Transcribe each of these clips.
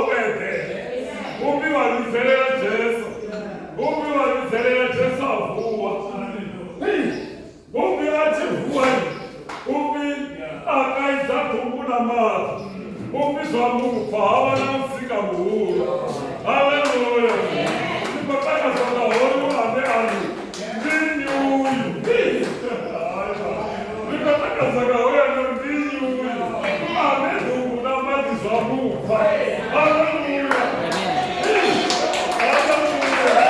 vho eḓela. Upfi vha vhidzelela Jesu. Upfi vha vhidzelela Jesu a vuwa. Hei, upfi a tshi vuwa, upfi a kaidza ḓumbu na maḓi. Upfi zwa mupfa ha vha na muzika muhulu. Haleluya. Ndi khou takadzwa nga hoyu ane a ri ndi nnyi uyu. Hei, ndi khou takadzwa nga hoyu ane a ri ndi nnyi uyu ane ḓumbu na maḓi zwa mupfa. Haleluya. Hei, haleluya.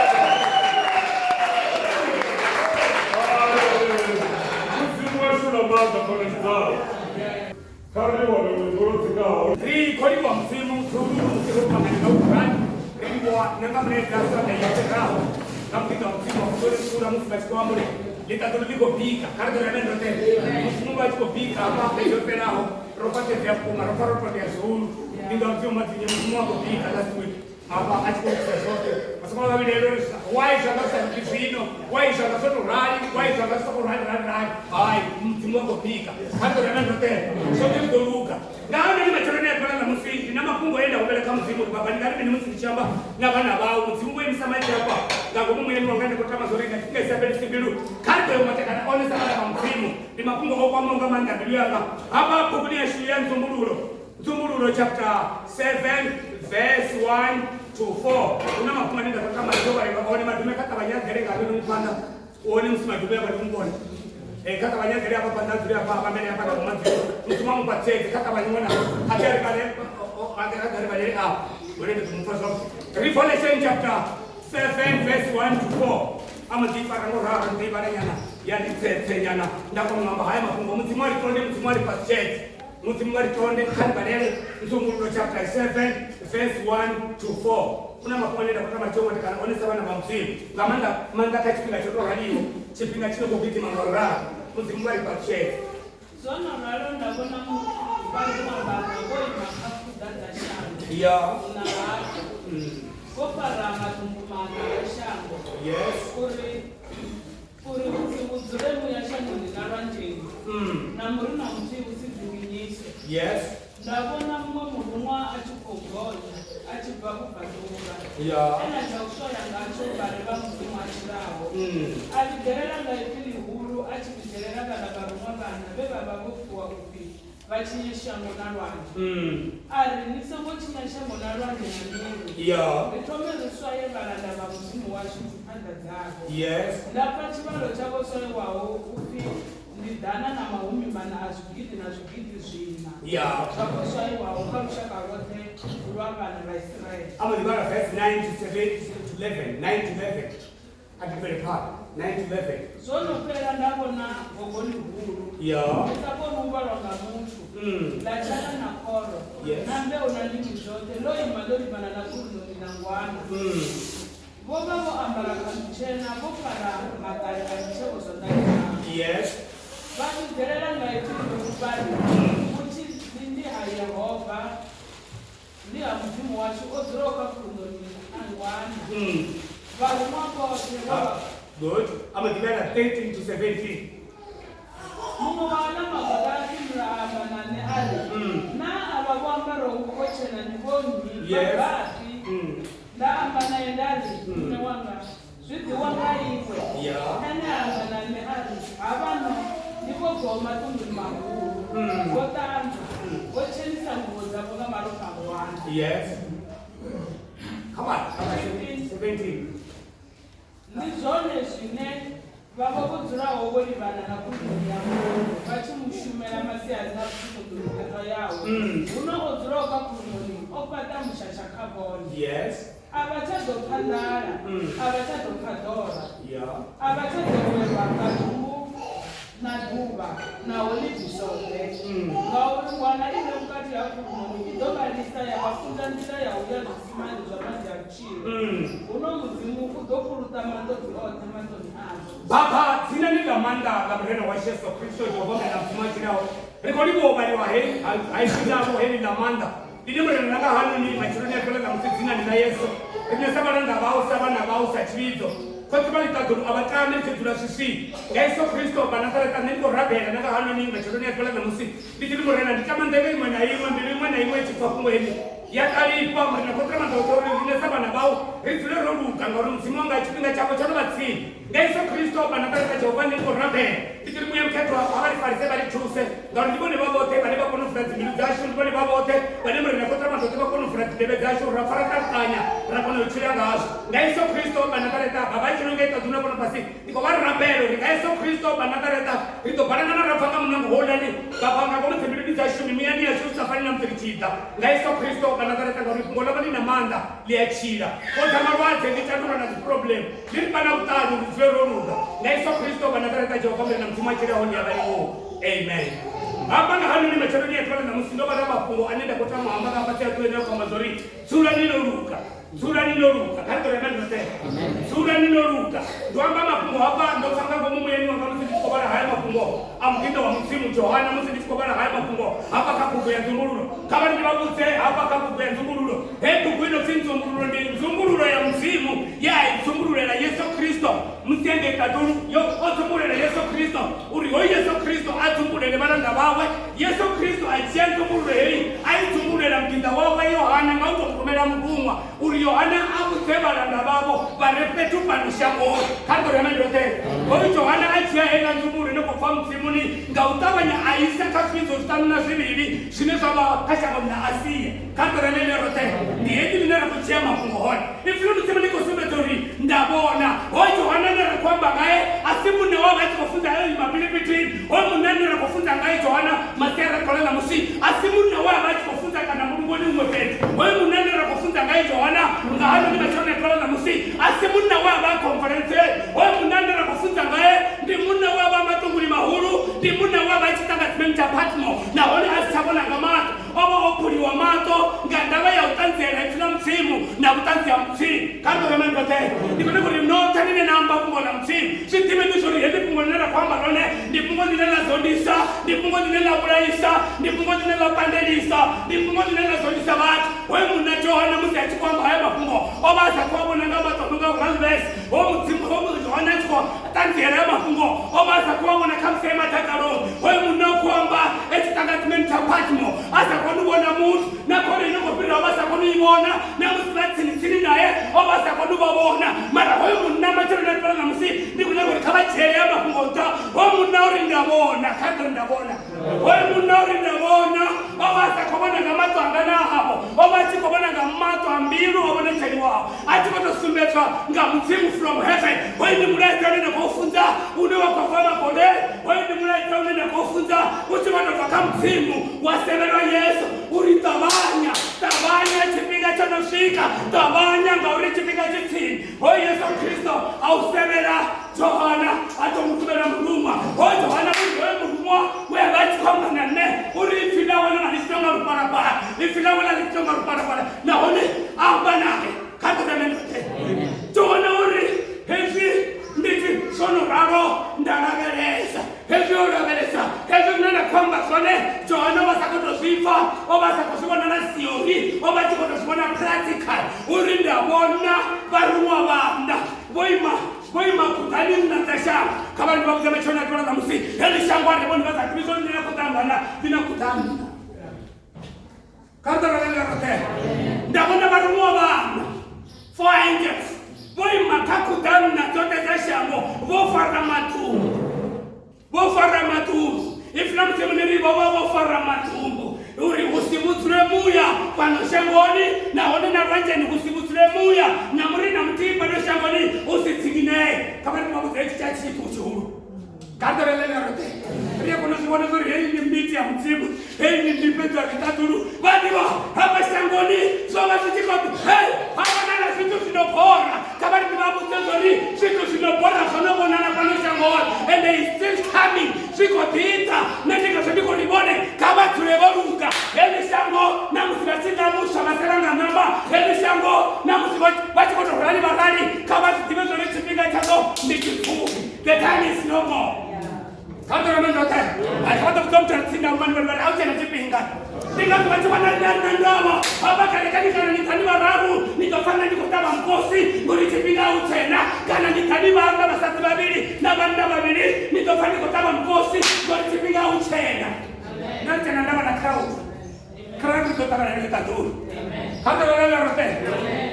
Haleluya. Mudzimu washu na maanḓa khonani dzau. Kha ri wane luimbo lwo dzikaho. Ri khou livhuwa Mudzimu zwihuluhulu musi ro kuvhangana nga vhurali. Ri livhuwa na nga mulaedza Sunday yo fhiraho nga muḓinḓa wa Mudzimu wa Muṱoli Mutula musi vha tshi khou amba uri ḽiṱaḓulu ḽi khou bika. Kha ri ḓo reme roṱhe. Mudzimu vha tshi khou bika hafha vhege yo fhelaho ro fhaṱedzea vhukuma ro pfa ro ṱoḓea zwihulu. Muḓinḓa wa Mudzimu Madzinye Mudzimu wa khou bika last week. Hafha a tshi khou lugisa zwoṱhe vha songo vha vhilaela uri why zwanga zwi sa lugi zwino, why zwanga zwo tou rali, why zwanga zwi sokou rali rali rali. Hai, Mudzimu wa khou bika. Kha ri ḓo rema roṱhe, zwoṱhe zwi ḓo luga. Nga hanoni matsheloni a fhala ṋamusi ndi na mafhungo e nda humbela kha Mudzimu uri baba ndi nga ri mini musi ndi tshi amba na vhana vhau. Mudzimu vho imisa maipfi afha nga ngomu muyani wanga ndi khou tama zwo ri nga tshifhinga tshi sa fhelisi mbilu kha ri ḓo yo matekana one sa vhana vha Mudzimu. Ndi mafhungo o kwamaho nga maanḓa mbilu yanga. Hafha buguni yashu ya Nzumbululo Nzumbululo chapter 7 verse 1 to 4 hu na mafhungo ane nda khou tama ndo vhalelwa one madume kha ṱavhanye a ḓele nga hafhanoni phanḓa one musi madume a vha ndi mubone Eh, kha ṱavhanye a ḓele hafha phanḓa a dzule hafha hafha mbele hafha na vhomadzilo mudzimu a mu fhaṱutshedze kha ṱavhanye ṅwana a ḓe a ri vhale a ḓe a ri vhalele afha hone ndi ḓo mu pfa zwavhuḓi Revelation chapter 7 verse 1 to 4 a mbo ḓi fara ngo ralo ndi ḓo i vhala nyana ya ndi tsetse nyana nda kona u amba haya mafhungo mudzimu a ri tonde mudzimu a ri fhaṱutshedze Mudzimu nga ri tonde kha ri vhalele Nzumbululo chapter 7 verse 1 to 4 hu na mafhungo ane nda khou tama tsheo kana one sa vhana vha Mudzimu nga maanḓa maanḓa kha tshifhinga tsho tou raliho tshifhinga tshi no khou gidima nga u ralo Mudzimu vha ri fhaṱutshedze. Zwo no ralo nda vhona vharuṅwa vhaṋa vho ima kha khuḓa dza shango Ya. nṋa hadzo, vho fara maḓumbu maṋa a shango, Yes. uri Uri hu si hu dzule muya shangoni na lwanzheni, na muri na muthihi u si dzinginyiswe. Yes. Nda vhona muṅwe muruṅwa a tshi khou gonya a tshi bva vhubvaḓuvha, Yeah. e na tsha u swaya ngatsho vha re vha Mudzimu a tshilaho. A vhidzelela nga ipfi ḽihulu a tshi vhidzelela vhaḽa vharuṅwa vhaṋa vhe vha vha vho fhiwa u pfi vha tshinye shango na lwanzhe. A ri, Ni songo tshinya shango na lwanzhe na miri. Yeah. Ri thome ri swaye vhalanda vha Mudzimu washu dziphanḓa dzavho. Yes. Nda pfa tshivhalo tsha vho swaiwaho u pfi ndi 140 000 na zwigidi zwiṋa. Yeah. Zwa vho swaiwaho kha lushaka lwoṱhe lwa vhana vha Isiraele. A mbo ḓi vhala verse 9 to 7 to 11, 9 to 11. A ḓi bvele phanḓa 9 to 11. Zwo no fhela nda vhona gogo ḽihulu Ya. ḽi sa koni u vhalwa nga muthu, ḽa tshaka na khoro Yes. na mbeu na ndimi dzoṱhe, ḽo ima ḽo livhana na khuluṋoni na Ngwana. Vho vha vho ambara khanzu tshena, vho fara maṱari a mitshevho zwanḓani zwavho. Yes. Vha vhidzelela nga ipfi ḽihulu vha ri, Vhutshidzi ndi ha Yehova, Ndi ha Mudzimu washu o dzulaho kha khuluṋoni na Ngwana. Vharuṅwa vhoṱhe vho vha. Good. A mbo ḓi vhala 13 to 17. Muṅwe wa aḽa magota a fhindula a amba na nṋe a ri, Naa avha vho ambaraho nguvho tshena ndi vhonnyi? Vha Yes. bvafhi? Nda amba nae nda ri, Muṋe wanga, zwi ḓihwa nga iwe. Yeah. Ene a amba na nṋe a ri, Havhano ndi vho bvaho maṱunguni mahulu, vho ṱanzwa, vho tshenisa nguvho dzavho nga malofha a Ngwana. Yes. Come on. Come on. 17. Ndi zwone zwine vhavho vho dzulaho vho livhana na khuluṋoni ya Mudzimu, vha tshi mu shumela masiari na vhusiku nḓuni khethwa yawe. Huno o dzulaho kha khuluṋoni o fhaṱa mushasha kha vhone. Yes. A vha tsha ḓo pfa nḓala, a vha tsha ḓo pfa ḓora, Yeah. a vha tsha ḓo welwa nga ḓumbu na ḓuvha, naho ḽi bviswa-ḓe. Ngauri Ngwana i re vhukati ha khuluṋoni i ḓo vha lisa ya vha funza nḓila ya u ya zwisimani zwa maḓi a vhutshilo. Huno Mudzimu u ḓo fhuluṱa maṱodzi oṱhe maṱoni avho. Baba, dzinani ḽa maanḓa ḽa Murena washu Yesu Kristo, Jehova Murena Mudzimu a tshilaho, ri khou livhuwa u vhaliwa he ha ipfi ḽavho heḽi ḽa maanḓa. Ḽine Murena ḽa nga hanoni matsheloni a fhela ṋamusi dzinani ḽa Yesu. Riṋe sa vhalanda vhau, sa vhana vhau, sa tshivhidzo, Khotsi vha ḽiṱaḓulu a vha tami ri tshi dzula swiswini. Nga Yesu Kristo vha Nazareta, nṋe ndi khou rabela na nga hanoni matsheloni a fhela ṋamusi ndi tshi ri, Murena, ndi tama nḓevhe iṅwe na iṅwe, mbilu iṅwe na iṅwe i tshi pfa fhungo heḽi. Ya ṱalifha Murena khou tama ḓo uri riṋe sa vhana vhau ri dzule ro luga ngauri Mudzimu wanga tshifhinga tshavho tsho no vha tsini. Nga Yesu Kristo vha Nazareta Jehova ndi khou rabela ndi tshi ri Muya Mukhethwa a vha ri farise vha ri thuse ngauri ndi vhone vha vhoṱhe vhane vha kona u vula dzimbilu dzashu ndi vhone vha vhoṱhe vhane Murena khou tama ḓoṱhe vha kona u vula dzinḓevhe dzashu ra pfa ra ṱalukanya ra kona u tshila ngazwo. Nga Yesu Kristo vha Nazareta baba tshi no ngei ṱaḓulu na fhano fhasi ndi khou vha rabela uri nga Yesu Kristo vha Nazareta ri ḓo balangana ra bva nga muṋango houḽani vha bva nga ngomu dzimbiluni dzashu mimuyani yashu zwi sa fani na musi ri tshi ḓa nga Yesu Kristo vha Nazareta ngauri fhungo ḽavho ḽi na maanḓa ḽi a tshila fhodza malwadze ḽi tandulula na dziproblem ḽi ri fha na vhuṱali uri dzule ro luga nga Yesu Kristo vha Nazareta Jehova Murena Mudzimu a tshilaho ndi a vha livhuwa amen. Hafha nga hanoni matsheloni a ḓuvha ḽa ṋamusi ndo vha na mafhungo ane nda khou tama u amba nga fhasi ha ḓuvha ine ya khou amba zwa uri dzulani no luga dzulani no luga kha ri ḓo rema ndinoṱhe dzulani no luga ndo amba mafhungo hafha ndo pfa nga ngomu muyani wanga musi ndi tshi khou vhala haya mafhungo a muḓinḓa wa Mudzimu Johana musi ndi tshi khou vhala haya mafhungo hafha kha bugu ya nzumbululo kha vha ndi vha vhudze hafha kha bugu ya nzumbululo hei bugu ino pfi nzumbululo ndi nzumbululo ya Mudzimu ye a i dzumbululela Yesu Kristo musi e ngei ṱaḓulu yo o dzumbululela Yesu Kristo uri hoyu Yesu Kristo a dzumbulele vhalanda vhawe Yesu Kristo a dzhia nzumbululo heyi a i dzumbululela muḓinḓa wawe Yohana nga u tou rumela muruṅwa uri Yohana a vhudze vhalanda vhavho vha re fhethu fhano shangoni. Kha ri ḓo rema ndoṱhe. Hoyu Johana a dzhia heiḽa nzumbululo ine khou bva Mudzimuni nga u ṱavhanya a isa kha zwivhidzo zwiṱanu na zwivhili zwine zwa vha kha shango ḽa Asia. Kha ri ḓo rema ḽe roṱhe. Ndi heḽi ḽine ra khou dzhia mafhungo hone. Ipfi ḽa Mudzimu ḽi khou sumbedza uri nda vhona hoyu Johana ane ra khou amba ngae a si munna we a vha a tshi khou funza heyo mapilipitini. Hoyu munna ane ra khou funza ngae Johana masiari a ḓuvha ḽa ṋamusi a si munna we a vha a tshi khou funza kana mbulungoni huṅwe fhethu. Hoyu munna ane ra khou funza ngae Johana nga hanoni matsheloni a ḓuvha ḽa ṋamusi a si munna we a vha a khonferentseni. Hoyu munna ane ra khou funza ngae ndi munna we a vha a maṱunguni mahulu, ndi munna we a vha a tshi ṱangadzimeni tsha Patmo nahone a si tsha vhona nga maṱo. O vha o phuliwa maṱo nga ndavha ya u ṱanziela ipfi ḽa Mudzimu na vhuṱanzi ha Mudzimu. Kha ri tou rema roṱhe. Ndi khou nyanga uri noṱhe nine na amba fhungo ḽa Mudzimu zwi ḓivheni zwa uri heḽi fhungo ḽine ra khou amba ḽone ndi fhungo ḽine ḽa zondisa, ndi fhungo ḽine ḽa vhulaisa, ndi fhungo ḽine ḽa pandelisa, ndi fhungo ḽine ḽa zondisa vhathu. Hoyu munna Johana musi a tshi khou amba haya mafhungo o vha a sa khou a vhona nga maṱo no nga u ralves. Hoyu Mudzimu hoyu Johana a tshi khou ṱanziela haya mafhungo o vha a sa khou a vhona khamusi e madakaloni. Hoyu munna u khou amba e tshiṱangadzimeni tsha Patmo a sa koni u vhona muthu na khoro ine khou fhira o vha a sa koni u i vhona na musi vha tsini tsini nae o vha a sa koni u vha vhona. Mara hoyu munna matsheloni a ḓuvha ḽa ṋamusi ndi khou nyaga uri kha vha dzhiele haya mafhungo nṱha. Hoyu munna uri nda vhona, kha ri ḓo ri nda vhona. Hoyu munna uri nda vhona o vha a sa khou vhona nga maṱo anga na avho, o vha a tshi khou vhona nga maṱo a mbilu o vhonetsheliwaho, a tshi khou tou sumbedzwa nga Mudzimu from heaven. Hoyu ndi mulaedza une nda khou funza une wa khou bva makoleni. Hoyu ndi mulaedza une nda khou funza u tshi khou tou bva kha Mudzimu wa sevhelwa Yesu uri ṱavhanya, ṱavhanya tshifhinga tsho no swika, ṱavhanya ngauri tshifhinga tshi tsini. Hoyu Yesu Kristo a u sevhela Johana a tou mu rumela muruṅwa. Hoyu Johana uri hoyu muruṅwa we a vha a tshi khou amba na nṋe uri ipfi ḽawe ḽo vha ḽi tshi tou nga lupalapala, ipfi ḽawe ḽa ḽi tshi tou nga lupalapala nahone a amba nae kha ḓureme ḽoṱhe. Johana uri hezwi ndi tshi zwo no ralo nda lavhelesa hezwi o lavhelesa hezwi zwine nda khou amba zwone Johana o vha sa khou tou zwi pfa o vha sa khou zwi vhona na theory o vha tshi khou tou zwi vhona practical uri nda vhona vharuṅwa vhaṋa vho ima vho ima khuḓani nṋa dza shango kha vha ndi vha vhudze matsheloni a ḓuvha ḽa ṋamusi heḽi shango a ri vhone vha sa ḓivhi zwo ḽi na khuḓa ngana ḽi na khuḓa nṋa kha ri ṱanganele roṱhe nda vhona vharuṅwa vhaṋa four angels vho ima kha khuḓa nṋa dzoṱhe dza shango vho fara maṱungu vho fara maṱumbu ipfi ḽa mudzimu ḽi ri vho vha vho fara maṱumbu uri hu si vhudzule muya fhano shangoni nahone na lwanzheni hu si vhudzule muya na muri na muthihi fhano shangoni hu si tsinginee kha vha ri vha vhudze hetshi tsha tshithu tshihulu kha ri ḓorelele roṱhe ri a kona u zwi vhona zwa uri heyi ndi mbiti ya mudzimu heyi ndi ndifhedzo ya ḽiṱaḓulu vha ḓivha hafha shangoni zwo vha zwi tshi khou hei ha vhonala zwithu zwi no bora kha vha ri vha vhudze zwori zwithu zwi no bora zwo no vhonala fhano shangoni and is still coming zwi khou ḓiḓa nṋe ndi ngazwo ndi khou ri vhone kha vha dzule vho luga heḽi shango na musi vha tshi ḽa vhuswa vha sala nga ṋama heḽi shango na musi vha tshi khou tou rali vha rali kha vha zwi ḓivhe zwori tshifhinga tshaḽo ndi tshipfufhi the time is no more kha ḓo rama ndoṱhe a kha ḓo vhudza muthu a tsini na mani vha ri a u tshena tshifhinga ndi ngazwo vha tshi vhona riṋe ri na ndavha hafha kale kani kana ni ḓani vhararu ni ḓo fanela ndi khou ṱavha mukosi ngori tshifhinga a u tshena kana ni ḓani vhanna vhasadzi vhavhili na vhanna vhavhili ni ḓo pfa ndi khou ṱavha mukosi ngori tshifhinga a u tshena na ri tshena ndavha na crowd crowd ri ḓo ṱangana nayo ṱaḓulu. Kha ri ḓo roṱhe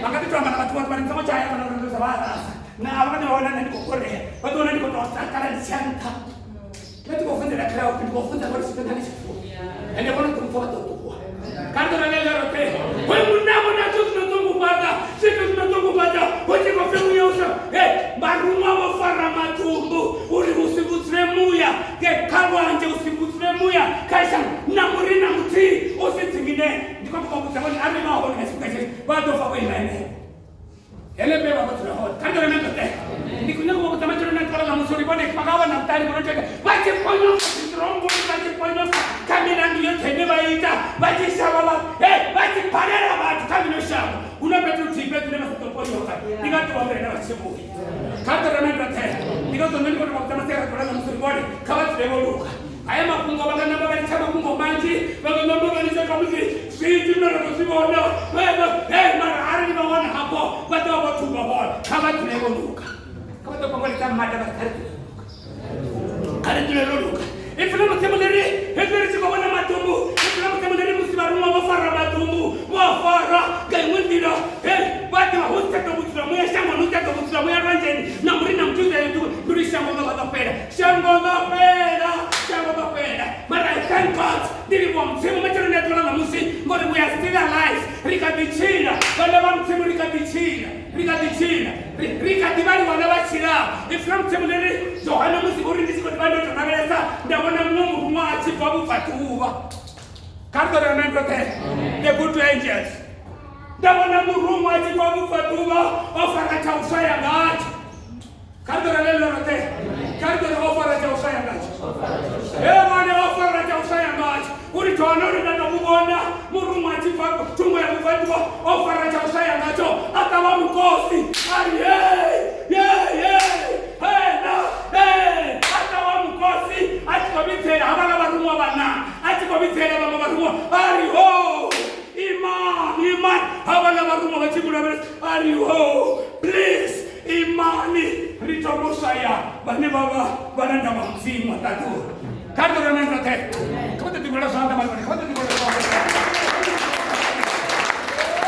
vha nga ḓi to amba na vhathu vhoṱhe vha ri ni songo tshaya vhana uri ndo sa vha rasa na a vha nga ḓo vha wana nṋe ndi khou korea vha ḓo wana ndi khou tou takala ndi tshiya nṱha nṋe ndi khou funzela crowd ndi khou funza ngori tshifhinga ndi tshifuwo ende vhono ḓo mpfa vha ḓo ṱuwa. Kha ri ḓo ralele roṱhe hoyu munna vhona zwithu zwino ṱungufhadza zwithu zwino ṱungufhadza hu tshi khou pfi muya usa he vharuṅwa vho fara matumbu uri hu si vhudzule muya kha lwanzhe hu si vhudzule muya kha shango na muri na muthihi u si dzinginee. Ndi khou vha vhudza vhone arali vha hone nga tshifhinga tshetsho vha ḓo fa vho ima henefho henefho vha vho dzula hone. Kha ri ḓo reme ṱoḓea ndi khou nyaga u vha vhudza matsheloni a ḓuvha ḽa ṋamusi uri vhone vha nga vha na vhuṱali vho no tenda vha tshi ponyoka dziḓirongoni vha tshi ponyoka kha milandu yoṱhe ine vha ita vha tshi shavha vha he vha tshi balela vhathu kha ḽino shango hu na fhethu huthihi fhedzi hune vha sa ḓo ponyoka ndi nga ḓuvha murena vha tshi vhuya. Kha ri ḓo reme ṱoḓea ndi nga ḓo nṋe ndi khou tou vha vhudza masiari a ḓuvha ḽa ṋamusi uri vhone kha vha dzule vho luga. Haya mafhungo vha nga namba vha litsha mafhungo manzhi vha nga namba vha litsha khamusi zwinzhi zwine ra khou zwi vhona mara arali vha wana hafho vha ḓo vha vho thuba vhone. Kha vha dzule vho luga kha vha ḓo kwangwaledza mada vha ri kha ri dzule luga kha ri dzule ro luga. Ipfi ḽa Mudzimu ḽi ri hezwi ri tshi khou vhona maḓumbu ipfi ḽa Mudzimu ḽi ri musi vharuṅwa vho fara maḓumbu vho fara nga iṅwe nḓila vha ḓivha hu si tsha ḓo vhudzula muya shangoni hu si tsha ḓo vhudzula muya lwanzheni na muri na muthu ndi uri shango ḽo vha ḽo fhela shango ḽo fhela shango ḽo fhela. Mara I thank God ndi livhuwa Mudzimu matsheloni a ḓuvha ḽa ṋamusi ngori we are still alive ri kha ḓi tshila vhana vha Mudzimu ri kha ḓi tshila ri kha ḓi tshila ri kha ḓi vhaliwa na vha tshilaho. Ipfi ḽa Mudzimu ḽi ri Johane musi uri ndi tshi khou ḓi vha ndo tou lavhelesa nda vhona muṅwe muruṅwa a tshi bva vhubvaḓuvha. Kha ri ḓo ri amen roṱhe the good angels. Nda vhona muruṅwa a tshi bva vhubvaḓuvha o fara tsha u swaya ngatsho. Kha ri ḓo ralele roṱhe kha ri ḓo ri o fara tsha u swaya ngatsho he vhone o fara tsha u swaya ngatsho uri Johane uri nda tou mu vhona muruṅwa a tshi bva thungo ya vhubvaḓuvha o fara tsha u swaya ngatsho a ṱavha mukosi a ri hey hey hey hey na hey a ṱavha mukosi a tshi khou vhidzela havhaḽa vharuṅwa vhana a tshi khou vhidzela vhaṅwe vharuṅwa a ri ho imani imani havhaḽa vharuṅwa vha tshi mu lavhelesa a ri ho please imani ri thoma u swaya vhane vha vha vhalanda vha Mudzimu wa ṱaḓulu. Kha ri ḓo rana roṱhe kha vha ḓo ḓivulela zwanḓa vhone kha vha ḓo ḓivulela zwanḓa.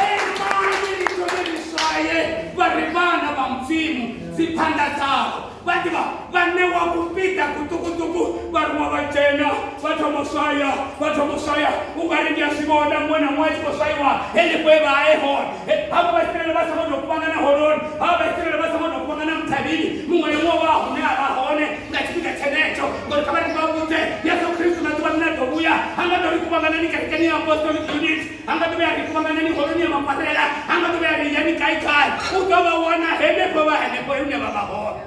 Imani ri thome ri swaye vha re vhana vha Mudzimu dziphanḓa dzavho vha ḓivha vha ṋewa kupiḓa kuṱukuṱuku vharuṅwa vha dzhena vha thoma u swaya vha thoma u swaya u nga ri ndi a zwi vhona muṅwe na muṅwe a tshi khou swaiwa henefho he vha e hone. Havha Vhaisiraele vha songo tou kuvhangana holoni havha Vhaisiraele vha songo tou kuvhangana muthavhini muṅwe na muṅwe wa hune a vha hone nga tshifhinga tshenetsho ngori kha vha ri vha vhudze Yesu Kristu nga ḓuvha ḽine a ḓo vhuya ha nga ḓo ri kuvhanganani kerekeni ya Apostolic Unit ha nga ḓo vhuya ri kuvhanganani holoni ya makwarela ha nga ḓo vhuya ri yani gai gai u ḓo vha wana henefho vha henefho hune vha vha hone.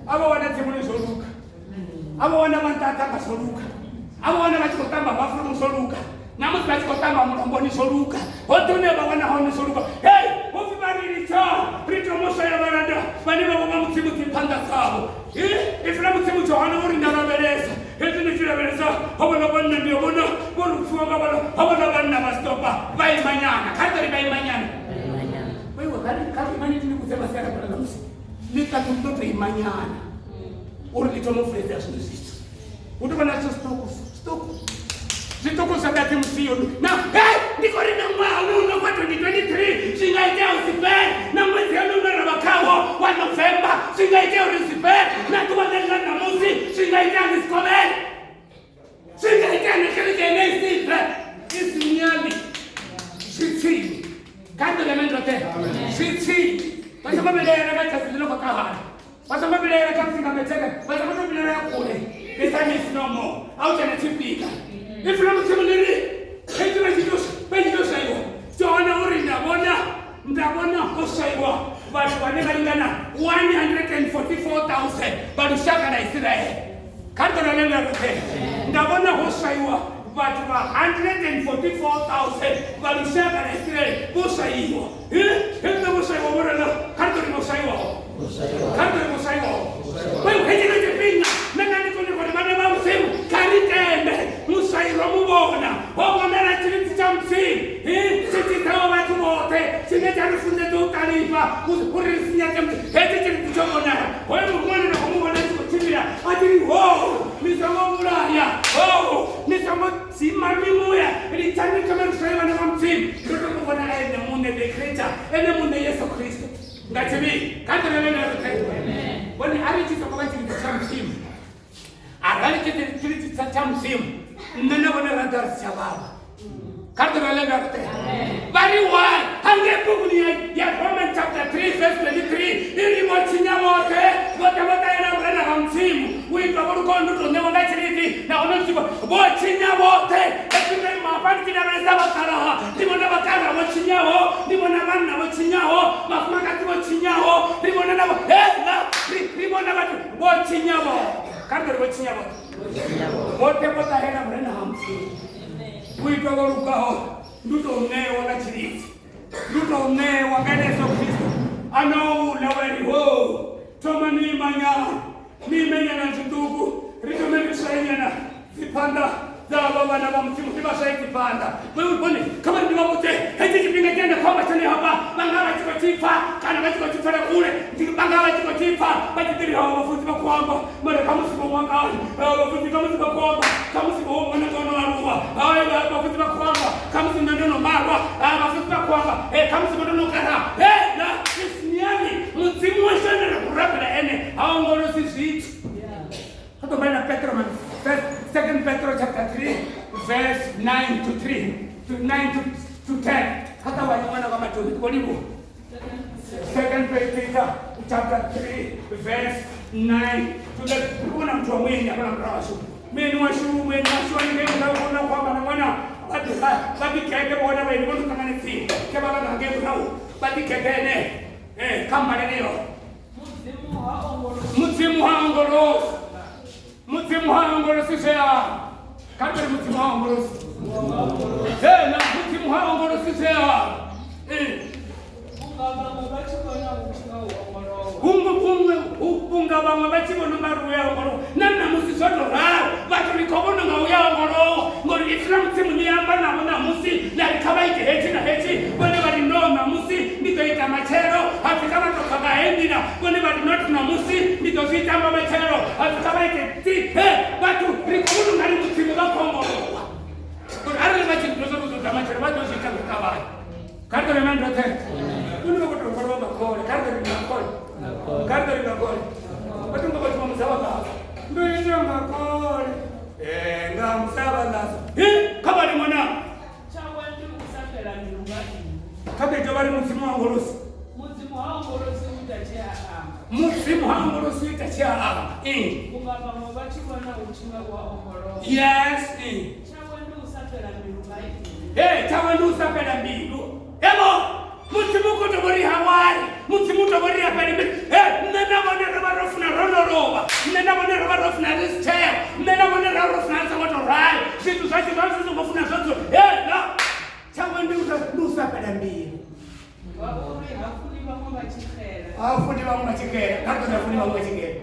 A vha wana tsimuni zwo luga a vha wana vha nṱha ṱamba zwo luga a vha wana vha tshi khou ṱamba bafuloni zwo luga na musi vha tshi khou ṱamba mulamboni zwo luga hoṱhe hune vha wana hone zwo luga. Hei hu pfi vha ri litsha ri thoma u swaya vhalanda vhane vha vha vha Mudzimu dziphanḓa dzavho. Ipfi ḽa Mudzimu Johane uri nda lavhelesa hezwi ndi tshi lavhelesa ho vhona vhanna ndi a vhona vho ri pfiwa nga vhona ho vhona vhanna vha stopa vha imanyana kha ri ḓo ri vha imanyana vhaiwe kha ri imani ndi vhudze masiari a ḓuvha ḽa ṋamusi ḽiṱaḓulu ḽo tou imanyana uri ḽi thome u vuledzea zwinwe zwithu hu tou vha na zwithu zwiṱuku zwiṱuku zwiṱuku zwa ḓadzi musiyo na he ndi khou ri na ṅwaha uno uno kwa 2023 zwi nga itea u si fhele na ṅwedzi hone une ra vha khawo wa November zwi nga itea uri si fhele na ḓuvha ḽe ḽa ṋamusi zwi nga itea ḽi si kovhele zwi nga itea na kereke ine i si bve i si nyali zwi tsini kha ri ḓo roṱhe zwi tsini vha songo vhilaela nga tshatsi ḽi no khou ṱahana vha songo vhilaela kha musi nga metheke vha songo tou vhilaela kule the time is no more a hu tshena tshifhinga. Ipfi ḽa Mudzimu ḽi ri hezwi vha tshi tou swaiwa Johane uri nda vhona nda vhona ho swaiwa vhathu vhane vha lingana 144,000 vha lushaka ḽa Isiraele. Kha ri ḓo ralele roṱhe nda vhona ho swaiwa vhathu vha 144,000 vha lushaka ḽa Isiraele vho swaiwa. Hezwi vho swaiwa vho ralo kha ri ḓo ri vho swaiwaho kha ri ḓo ri vho swaiwaho. Hetshino tshifhinga nṋe nda ndi khou nyaga uri vhana vha Mudzimu kha ri tende muswai ro mu vhona ho vhonala tshilidzi tsha Mudzimu tshi tshidzaho vhathu vhoṱhe tshine tsha ri funzedza u ṱalifha uri ri si nyadze Mudzimu. Hetshi tshilidzi tsho vhonala hoyo muruṅwa ane nda khou mu vhona a tshi khou tshimbila a tshi ri ho ni songo vhulaya ho ni songo dzima mimuya litshani thome ri swaye vhana vha Mudzimu ri tou mu vhona ene muṋe. Peter ene muṋe Yesu Kristo nga tshivhili kha ḓirele na roṱhe vhone arali tshi songo vha tshilidzi tsha Mudzimu arali tshilidzi tsha Mudzimu nṋe na vhone ra ḓa ri si tsha vhavha kha ḓirele na roṱhe vha ri why hangei buguni ya Roman chapter 3 verse 23 i ri vho tshinya vhoṱhe vhoṱhe vho ṱahela vhurena ha Mudzimu u itwa vho lukono ndi tou ṋewa nga tshilidzi nahone vho tshinya vhoṱhe mafha ndi tshi lavhelesa vhakalaha ndi vhona vhakalaha vho tshinyaho ndi vhona vhanna vho tshinyaho vhafumakadzi vho tshinyaho ri vhona na hela ri vhona vhathu vho tshinya vhoṱhe kha ri ri vho tshinya vhoṱhe vhoṱhe vho ṱahela vhurena ha Mudzimu u itwa vho lugaho ndi u tou ṋewa nga tshilidzi ndi u tou ṋewa nga Yesu Kristo a no uḽa wa ri ho thoma ni imanyana ni imenyana zwiṱuku ri thome ri swayenyana dziphanḓa dza avha vhana vha Mudzimu ri vha swaye dziphanḓa vhone kha vha ndi vha vhudze hetshi tshifhinga tshine nda khou amba tshone hafha vha nga vha tshi khou tshi pfa kana vha tshi khou tshi pfela kule vha nga vha tshi khou tshi pfa vha tshi ḓiri havho vhafunzi vha khou amba mara khamusi vho nwa kale vhafunzi khamusi vha khou amba khamusi vho ṅwana nga no aluwa hai vhafunzi vha khou amba khamusi nṋe ndo no malwa vhafunzi vha khou amba khamusi vho ndo no kala na isniani Mudzimu washu ane ra khou rabela ene ha ongolosi zwithu Kha ḓo vhala Petro man first second Petro chapter 3 verse 9 to 3 to 9 to 10 kha ṱavhanye ṅwana wa matoni ndi khou livhuwa second Peter chapter 3 verse 9 to 10 ri vhona muthu wa mueni hafhaḽa murahu hashu mueni washu mueni washu haningei murahu na khou amba na ṅwana vha ḓigede vho wana vhaeni vho no ṱanganedziwa khe vha vha nga hangei murahu vha ḓigede ene kha mbaleleyo Mudzimu ha ongolosi Mudzimu ha ongolosi zwe a kha ri Mudzimu ha ongolosi hena Mudzimu ha ongolosi zwe a vhunga vhaṅwe vha tshi vhona unga ri u ya ongolowa na ṋamusi zwo to ralo vhathu ri khou vhona unga u ya ongolowa ngori ipfi ḽa Mudzimu ḽi amba navho ṋamusi ḽa ri kha vha ite hetshi na hetshi vhone vha ri no ṋamusi ndi ḓo ita matshelo ha pfi kha vha tou bva nga hei nḓila vhone vha ri not ṋamusi ndi ḓo zwi ita nga matshelo ha pfi kha vha ite tsi he vhathu ri khou vhona ungari Mudzimu vha khou ongolowa ngori arali vha tshi ḓo zwa uri ḓo ḓa matshelo vha ḓo zwi ita nga u ṱavhanya kha ri ḓo rema ndoṱhe vhone vha khou tou ongolowa nga khole kha ri ḓo ri nga khole kha ri ḓo ri nga khole vha tonga vhathu vha musavha ngazwo ndo ita nga khole nga musavha ngazwo kha vhali ṅwana Tshawe ndi u sa fhela mbilu nga inwi. Kha ḓo vha ri Mudzimu ha ongolosi. Mudzimu ha ongolosi u ita tshe a amba. Mudzimu ha ongolosi u ita tshe a amba. Vhunga vhaṅwe vha tshi vhona hu tshi nga u a ongolowa. Yes. Tshawe ndi u sa fhela mbilu nga inwi. Hey, tshawe ndi u sa fhela mbilu. Hevho Mudzimu u khou tou ri hawari Mudzimu u tou ri a fhele mbilu. He nṋe na vhone ro vha ro funa ro no lovha. Nṋe na vhone ro vha ro funa ri si tsheo. Nṋe na vhone ro ro funa ri songo tou rali. Zwithu zwashu zwa zwi songo funa zwo dzula. He na tshawe ndi u sa fhela mbilu. Ngauri ha funi vhaṅwe vha tshi xela. Ha funi vhaṅwe vha tshi xela. Kha ri ṱoḓa funi vhaṅwe vha tshi xela.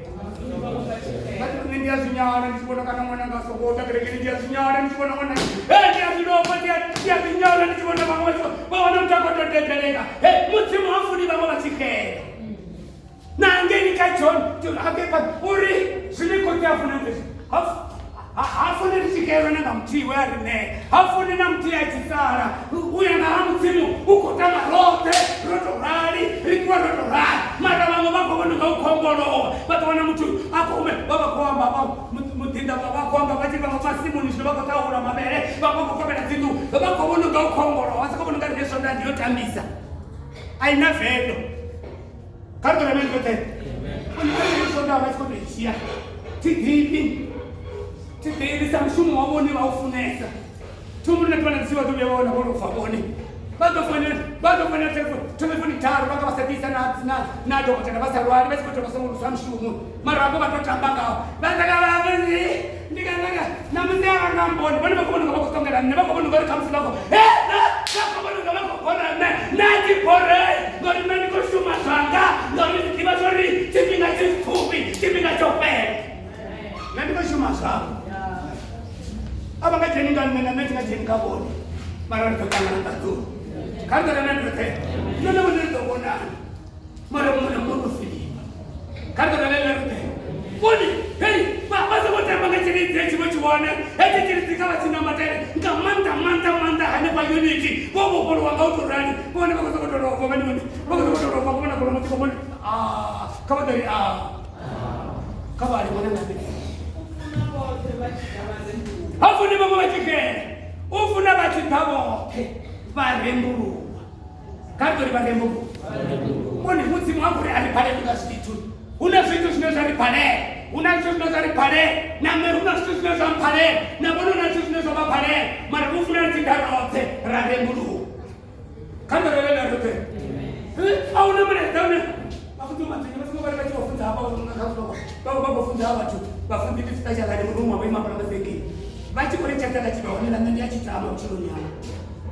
Vha Nṋe ndi a zwi nyala ndi tshi vhona kana ṅwana nga soko ḓa kerekeni ndi a zwi nyala ndi tshi vhona ṅwana he ndi a zwi lomba ndi a ndi a zwi nyala ndi tshi vhona vhaṅwe vha tshi vha wana muthu a khou tou dedeleka he Mudzimu ha funi vhaṅwe vha tshi xela na hangeini kha John hangei uri zwine khotsi a funa ndi hezwi Ha funi ri tshi xelwa na nga muthihi we a ri ṋea. Ha funi na muthihi a tshi sala. U ya nga ha Mudzimu u khou tama roṱhe ro tou rali, ri ṱuwa ro tou rali. Mara vhaṅwe vha khou vhona unga u khou ongolowa. Vha ḓo wana muthu a khou hume vha vha khou amba vha muḓinḓa vha vha khou amba vha tshi vhaṅwe masimuni zwino vha khou ṱahula mavhele, vhaṅwe vha khou kovhela dzinnḓu. Vha khou vhona unga u khou ongolowa, vha sokou vhona unga riṋe Swondaha ndi yo tambisa. A i na vendo. Kha ri ḓo rema zwoṱhe. Swondaha vha tshi khou tou i dzhia. Thi ḓivhi. Thi ḓivhi sa mushumo wavho une vha u funesa. Thumbuni na ḓuvha na vha ḓo vhuya vha wana vho lobva vhone. Vha ḓo founela vha ḓo founela telefoni telefoni tharu vha nga vha sa ḓisa na na na dokotela vha sa lwali vha tshi khou tou vha songo lusa mushumo. Mara vhavho vha tou tamba ngaho. Vha saka vha ndi nga nga na musi a nga mboni vhone vha khou vhona unga vha khou ṱongela nṋe vha khou vhona unga uri khamusi vha khou he na vha khou vhona unga vha khou bora nṋe nṋe a thi borei ngauri nṋe ndi khou shuma zwanga ngauri ndi ḓivha zwori tshifhinga tshi pfufhi tshifhinga tsho fhela nṋe ndi khou shuma zwanga a vha nga dzheni nga nṋe na nṋe thi nga dzheni nga vhone mara ri ḓo ṱangana ṱaḓulu kha ri ḓo na roṱhe nṋe na vhone ri ḓo vhonana mara muṅwe na muṅwe o filiwa kha ri ḓo na ḽe roṱhe vhone hei vha songo tamba nga tshelede tshi vho tshi wane hetshi tshilidzi kha vha tshi nambatele nga maanḓa maanḓa maanḓa hanefha unity vho vhofholowa nga u tou rali vhone vha khou sokou tou lova vhane vhone vha khou sokou tou lova vhona kholomo dzi khou vhona kha vha ḓo ri kha vha ri vhone nga ha funi vhaṅwe vha tshi xela u funa vha tshi ḓa vhoṱhe vha rembuluwa kha ri ḓo ri vha rembuluwa vhone mudzimu ha ngori a ri balelwi nga zwithu hu na zwithu zwine zwa ri balela hu na zwithu zwine zwa ri balela na nṋe hu na zwithu zwine zwa mphalela na vhone hu na zwithu zwine zwa vha balela mara u funa ri tshi ḓa roṱhe ra rembuluwa kha ri ḓo ri roṱhe a hu na mulaedza une vhafunzi vha madzinga vha songo vha ri vha tshi vho funza hafha vha vha vho funza vhathu vhafunzi ndi special muruṅwa vho ima fhala mazengeni vha tshi khou ri tshedza kha tshivha hone na nṋe ndi a tshi tama vhutshiloni hanga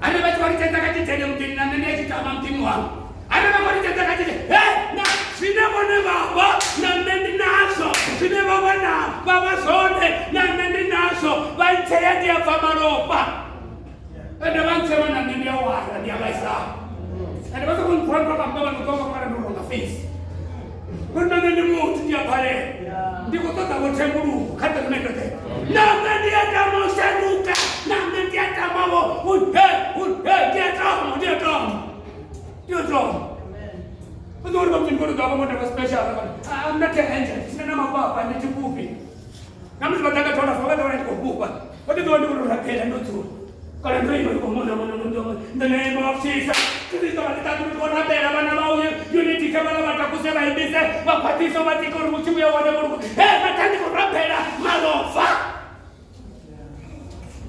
arali vha tshi khou ri tshedza kha tshitshele muḓini na nṋe ndi a tshi tama muḓini wanga arali vha khou ri tshedza kha tshitshele he na zwine vhone vha vha na nṋe ndi nazwo zwine vha vha na vha vha zwone na nṋe ndi nazwo vha ntshea ndi a bva malofha ende vha ntsema na nṋe ndi a wara ndi a vhaisala ende vha sokou nkhwa nthwa vha vha no ṱonga kana ndo ronga face uri na nṋe ndi muthu ndi a balela ndi khou ṱoḓa vho thembuluwo kha ḓe rine ndoṱhe na nṋe ndi a tama u shanduka na nṋe ndi a tama vho he he ndi a tama ndi a tama ndi a tama u ḓo uri vha muthu ndi khou ṱoḓa vha vhone vha special I'm not an angel sina na mapapa ndi tshifhufhi na musi vha ḓa nga thola vha ḓo wana ndi khou fhufha vha ḓo ḓiwana ndi khou tou rabela ndo dzula kana ndo ima ndi khou mona mona mona in the name of Jesus Kristo vha ḽiṱaḓulu ndi khou rabela vhana vha uyu unity kha vhana vha takuse vha imbise vha khwaṱhise vha tike uri vhutshi vhuya wane vhulungu he vhatha ndi khou rabela malofha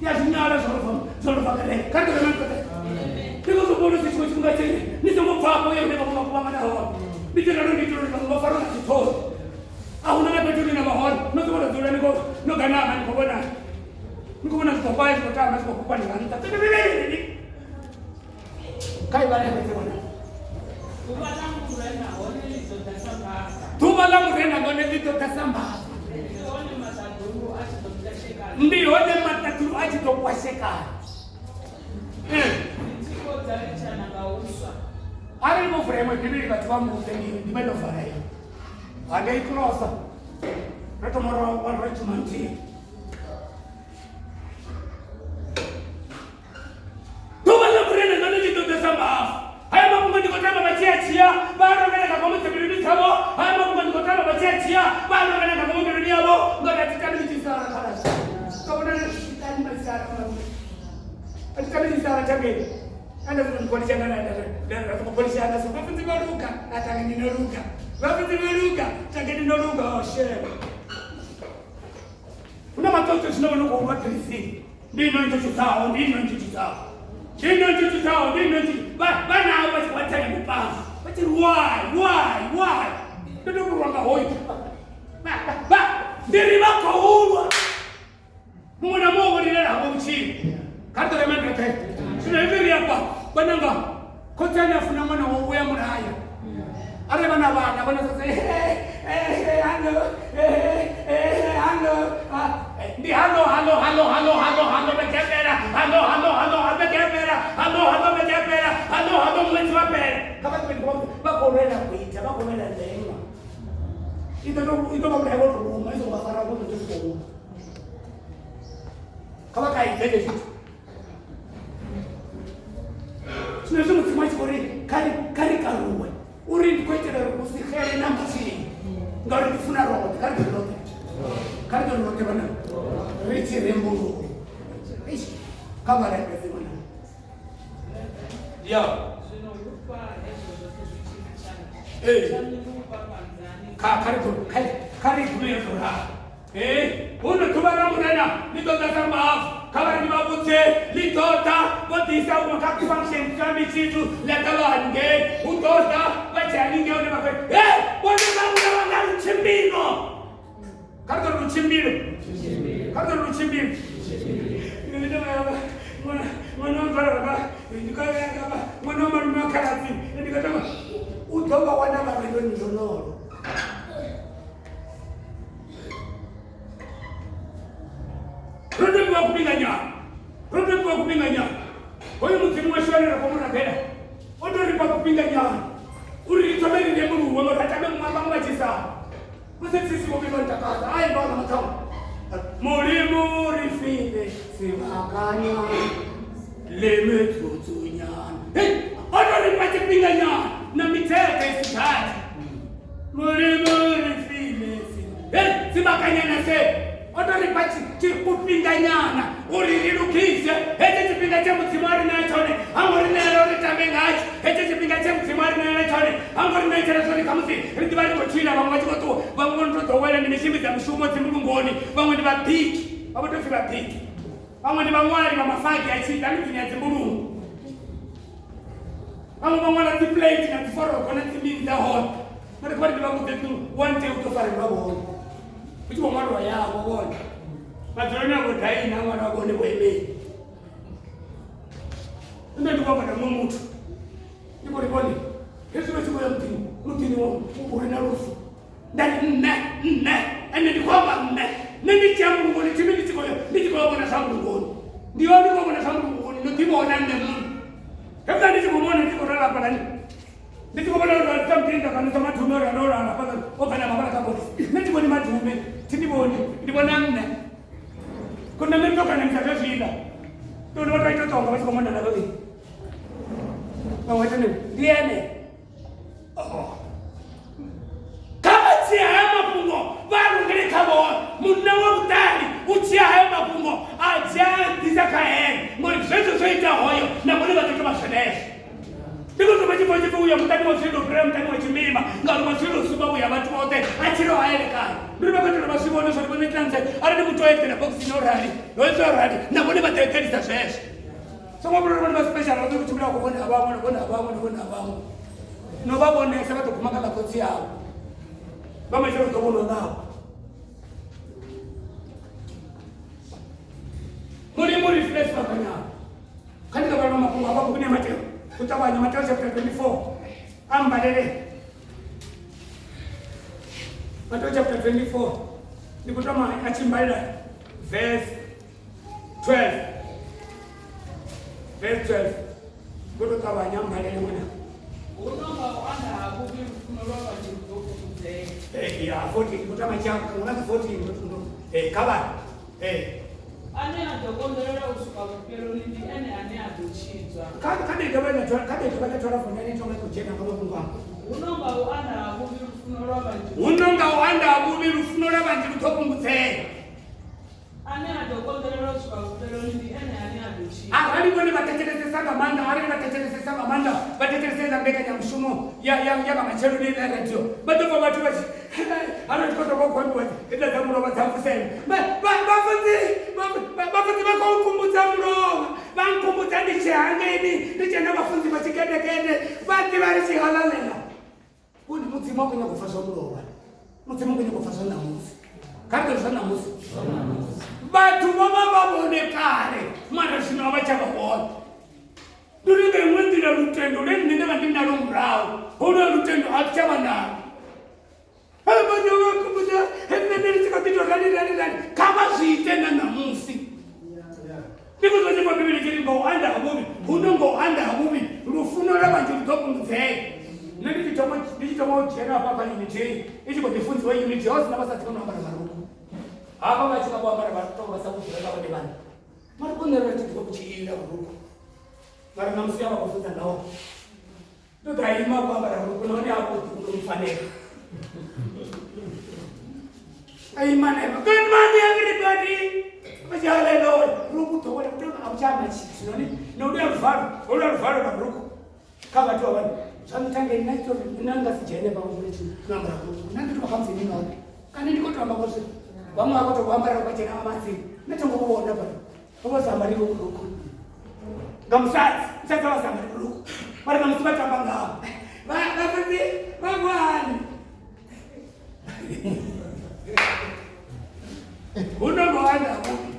ya zwi nyala zwo lofha zwo lofha kereke kha ri ḓo ndi khou zwi vhona tshiṅwe tshifhinga tshine ni songo bva afho ye hune vhaṅwe vha kuvhangana hone ndi tshi ralo ndi itela uri vhaṅwe vha farwe nga dziṱhoni a huna na fhethu hune na vha hone no sokou tou dzula ni khou no ganama ni khou vhona ni khou vhona zwipopayi zwi khou tamba zwi khou fhufha ni nga nṱha kha i vhale fhedzi vhona Ḓuvha ḽa Murena hone ḽi ḓo ḓa sa mbava. Ḓuvha ḽa Murena ḽone ḽi ḓo ḓa sa mbava. Ndi hone maṱaḓulu a tshi ḓo pwashekana. Ndi hone maṱaḓulu a tshi ḓo pwashekana. Dzithiko dza litshana nga uswa. Arali vho vula iṅwe Bivhili vhathu vha mbudze ndi ndi vha ndo vala iyo. Hangei closer. Ro thoma ra ra tshuma nthihi. Ḓuvha ḽa Murena ḽone ḽi ḓo ḓa sa mbava. Haya mafhungo ndi khou tama vha tshi a dzhia vha a rongela nga ngomu dzimbiluni dzavho. Haya mafhungo ndi khou tama vha tshi a dzhia vha a rongela nga ngomu mbiluni yavho ngauri a thi tami ḽi tshi sala khaladzi. Ka vhona thi tami vha tshi sala khaladzi. A thi tami ḽi tshi sala thangeni. Anda sokou ndipholisha nga nda sokou pholisha nda sokou vhafunzi vho luga a thangeni no luga. Vhafunzi vho luga thangeni no luga oh shame. Hu na maṱoṱo zwino vho no khou lwa philisini. Ndi ino nthu tshudzaho, ndi ino nthu tshudzaho. Ndi ino nthu tshudzaho, ndi ino nthu. Vha vha navho vha tshi khou athanya mupanga. Vha tshi ri why, why, why? Ndo tou vhulwa nga hoyu. Vha vha ndi ri vha khou lwa. Muṅwe na muṅwe wo lilela hawe vhutshilo. Kha ri ḓo rema ndoṱhe. Zwino hezwi ri afha vhananga khotsi ane a funa ṅwana wawe u ya mulaya. Arali vha na vhana vhana sasa hallo hallo ndi hallo hallo hallo hallo hallo hallo vhegefhela hallo hallo hallo vhegefhela hallo hallo vhegefhela hallo hallo ṅwedzi wa fhela kha vha ḓivhe vha khou lwela kuita vha khou lwela ndeṅwa i ḓo i ḓo vha vhulaya vho tou luma i songo vha fara vho tou khou luma kha vha kaidze hezwi zwithu zwino hezwi mudzimu a tshi khou ri kha ri karuwe uri ndi khou itela uri hu si xele na muthihi ngauri ndi funa roṱhe kha ri ḓo roṱhe kha ri ḓo roṱhe vhana ri tshi rembuluwe kha vha rembedze vhana ya kha kha ri kha ri gume yo ralo Ee, huno ḓuvha ḽa Murena ḽi ḓo ḓa sa mavu. Kha vha ri ndi vha vhudze, ḽi ḓo ḓa vho ḓisa huṅwe kha function tambi tshithu ḽa ḓa vha haningei. Hu ḓo ḓa vha tshi haningei hune vha khou he vhone vha vhulawa nga lutshimbilo. Kha ri ḓo ri lutshimbilo. Kha ri ḓo ri lutshimbilo. Ṅwana wa mvala vha ndi khou ṅwana wa malume wa khaladzi ndi khou tama u ḓo vha wana vha lwendoni lwonolo. Ro tou kufhinganyana ro tou fhiwa kufhinganyana hoyu mudzimu washu ane ra khou mu rabela o tou ri fha kufhinganyana uri ri thome ri rembuluwe ngori a tame muṅwe vhaṅwe vha tshi sala musi tsisi vho vhima ntakadza a imba na maṱhamu Mulimu ri file sebakanyana le metsotsonyana. Hei, o to ri fha tshifhinganyana na mithethe i si gathi. Mulimu ri file hei sebakanyana se o to ri fha tshifhinganyana uri ri lugise hetsho tshifhinga tshe Mudzimu a ri ṋea tshone. Ha ngo ri ṋeela uri tambe ngatsho. Hetsho tshifhinga tshe Mudzimu a ri ṋeela tshone ha ngo ri ṋeetshela zwori khamusi ri ḓivha ri khou tshila, vhaṅwe vha tshi khou ṱuwa, vhaṅwe vho no tou ḓowela ndi mishimbidza mishumo dzimbulungoni, vhaṅwe ndi vhabiki, vha vho tou pfi vhabiki, vhaṅwe ndi vhaṅwali vha mafagi a tshi ḓa miḓini ya dzimbulungo, vhaṅwe vha ṅwala dzi plate na dzi forogo na dzi mini dza hone. Mara kha vha ri ndi vha vhudze one day u ḓo farelwa vhone hu tshi vho ṅwaliwa yavho vhone madzuloni a vho daina ṅwana wa vhone vho imeli. Nṋe ndi khou amba na muṅwe muthu ndi khou ri vhone hezwi vha tshi khou ya muḓini muḓini u re na lufu nda ri nṋe nṋe ende ndi khou amba nṋe nṋe ndi tshi ya mbulungoni thimi ndi tshi khou ndi tshi khou ya vhona zwa mbulungoni ndi yo ndi khou vhona zwa mbulungoni ndo ḓi vhona nṋe muṋe hezwiḽa ndi tshi khou vhona ndi tshi khou lala hafhaḽani ndi tshi khou vhona uri sa mutinda kana sa madume uri ano lala hafhaḽa o kana mavhala kha bogisi nṋe thi vhoni madume thi ndi vhoni ndi vhona nṋe kona nṋe ndo kana ndi sa zwiḽa ndi vhona vhathu vha ita tonga vha tshi khou mona na vhavhili vhaṅwe tene ndi ene kha vha dzhia haya mafhungo vha rungele kha vhone munna wa vhuṱali u dzhia haya mafhungo a dzhia a ḓisa kha ene ngori zwezwo zwo ita hoyo na vhone vha ḓo tou vha zwenezwo ndi khou tou vha tshifho tshipfi uya muṱani wa zwilo fhira muṱani wa tshimima ngauri wa zwilo sumba vhuya vhathu vhoṱhe a tshilo ha elekana ndi uri vha khou itela vha zwi vhone zwori vhone tlanze arali muthu o eḓela bokisini o rali ho edzwa rali na vhone vha ḓo eḓelisa zwezwo songo vhona uri vhone vha special vha ḓo tshimbila khou vhona vhaṅwe na vhona vhaṅwe na vhona vhaṅwe no vha vhonesa vha ḓo guma kha ḽa khotsi avho vha matshelo ḓo vhonwa ngavho Mulimu ri file sebakanyana kha ndi ḓo vhala mafhungo a buguni ya Mateo u ṱavhanya Mateo chapter 24 a mbalele Mateo chapter 24 ndi khou thoma a tshi mbalela verse 12 verse 12 ngo to ṱavhanya mbalele ṅwana Huno nga u anda ha vhuvhi lufuno lwa vhanzhi lu ḓo fhungudzea. Eh, ya 14 ndi khou tama tshi amba nga 14 eh kha vha eh Ane a ḓo konḓelela u swika vhufheloni ndi ene ane a ḓo tshidzwa. kha kha ḓi dovha na thola kha ḓi dovha na thola foni ni thoma u dzhena nga mafhungo anga Huno nga u anda ha vhuvhi lufuno lwa vhanzhi huno nga u anda ha vhuvhi lufuno lwa vhanzhi lu ḓo fhungudzea Ane a ḓo konḓelela u swika vhufheloni ndi ene ane a ḓo tshidzwa. Arali vhone vha thetshelesesa nga maanḓa, arali vha thetshelesesa nga maanḓa, vha thetshelesesa mbekanyamushumo ya ya ya nga matsheloni ya radio, vha ḓo pfa vhathu vha tshi arali tshi khou tou khou ambiwa hedziḽa dza mulovha dza mvuselo. Vha vha vhafunzi vhafunzi vha khou nkhumbudza mulovha, vha nkhumbudza ndi tshi hangeini ndi tshe na vhafunzi vha tshigedegede vha ḓivha ri tshi halalela. Vhone Mudzimu a khou nyaga u pfa zwa mulovha, Mudzimu u khou nyaga u pfa zwa ṋamusi. Kha ri ḓo zwa ṋamusi. Vhathu vho vha vha vhone kale, mara zwino a vha tsha vha vhona. Ndi uri nga iṅwe nḓila lutendo lwe nṋe nda vha ndi nalwo murahu, holuya lutendo a thi tsha vha nalwo. Nṋe ndi tshi kha ḓi tou rali rali rali, kha vha zwi ite na ṋamusi. Ndi khou zwa Bivhili tshi ri nga u anda ha vhuvhi, huno nga u anda ha vhuvhi lufuno lwa vhanzhi lu ḓo fhungudzea. Nṋe ndi tshi thoma ndi tshi thoma u dzhena hafha kha unity heyi i tshi khou ḓi funziwa unity ho sina vhasadzi vha no ambara marukhu hafha vha tshi vha vho ambara vha tou vha sa vhudzula nga vhone vhaṋe marukhu nṋe ri tshi ḓivha vhu tshi ila vhurukhu mara ṋamusi a vha khou funza ngaho ndo ḓa ima vho ambara rukhu nahone a vhuḓi u tou mpfanela a ima na ima good morning everybody vha tshi haleluya rukhu ḓowela u tou a vhu tsha amba tshithu nahone na u tea luvalo holuya luvalo lwa rukhu kha vhathu vha vhane zwa nṱha ngei nna tori nna nga si dzhene vha vhone tshi no ambara rukhu nna ndi tou vha kha musi none kana ndi khou tou amba ngori vhaṅwe vha khou tou ambara vha dzhena matsini nṋe tho ngo vhona fhano vho vha sa ambari vhurukhu nga musadzi musadzi vha sa ambari vhurukhu mara na musi vha tamba ngaho vhafunzi vha vhani hu no ngo anda vhuvhi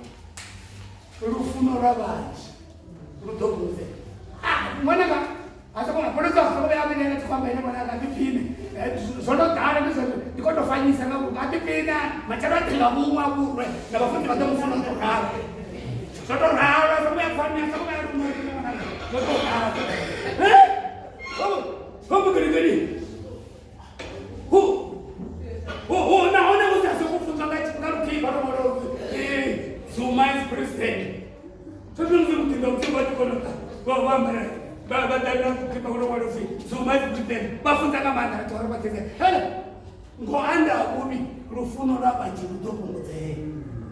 lufuno lwa vhanzhi lu ḓo fhungudzea ṅwananga a sa kona fholo dza songo vhuya mene na tshikwamba ene ṅwananga a ḓiphine zwo no ḓala ndi zwone ndi khou tou fanyisa nga vhunga a ḓiphina matshelo a ḓinga vhuṅwe a vhurwe na vhafunzi vha ḓo mu funa u tou ralo zwo tou ralo a songo vhuya pfani a songo vhuya luma zwo tou ralo hombokerekeni hu nahone hu sa sokou funzwa nga luthihi vha tou ṅwala vha tshi kona vha vha ambara vha vha ḓa na kukipa kuno ṅwala upfi Zuma is Britain vha funza nga maanḓa vhathu vha vha hele ngo anda vhuvhi lufuno lwa vhanzhi lu ḓo fhungudzea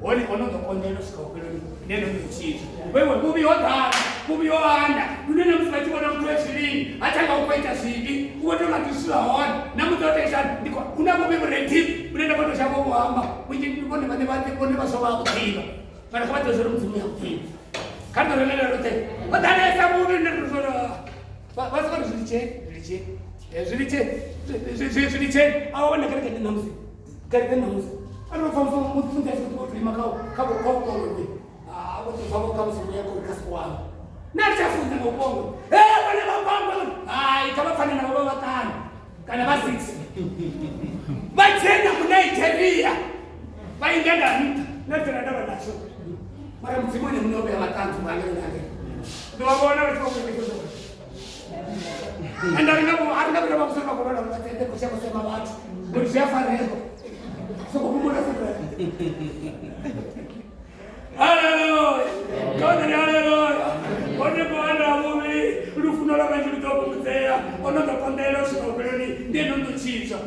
hone ono ḓo konḓelela u swika vhufheloni ndi ene ḓo tshidzwa wewe vhuvhi ho ḓala vhuvhi ho anda lune na musi vha tshi vhona muthu e zwivhini ha tsha nga u khou ita zwivhi u vho tou nga ndi zwithu zwa hone na musi o tou ita ndi hu na vhuvhi vhu re deep vhune nda khou tou shavha vhu amba vhunzhi vhone vhaṋe vha vhone vhaswa vha vhu ḓivha mara kha vha ḓivhe zwa uri mudzimu ya vhu ḓivha kha ri ḓo relela roṱhe ho ḓalesa vhuvhi lune ri tou vha soko ri zwi litshe zwi litshe zwi litshe zwi litshe a vhone kerekeni ṋamusi kereke ṋamusi a ri vha pfa mufunzi a tshi khou tou ima kha kha kha vhukongo a vho tou pfa kha musi muya khou kha sikuwana na ri tsha funza nga vhukongo e vhone vha pangwa hai kha vha pfane navho vha vhaṱanu kana vha 6 vha dzhena mu Nigeria vha ingela nṱha na dzela ndavha natsho mara mudzimu ene muṋe o vhea maṱanzi vhangele nangele ndi vha vhona vha tshi vha khou ende a ri nga a ri nga vhona vha vha khou lwala vha tende khou shango sema vhathu ngori zwi a farewa soko humbula soko haleluya kone haleluya hone bwana vhuvhi lufuno lwa vhanzhi lu ḓo fhungudzea o no ḓo konḓelela u swika vhufheloni ndi ene ndo tshidzwa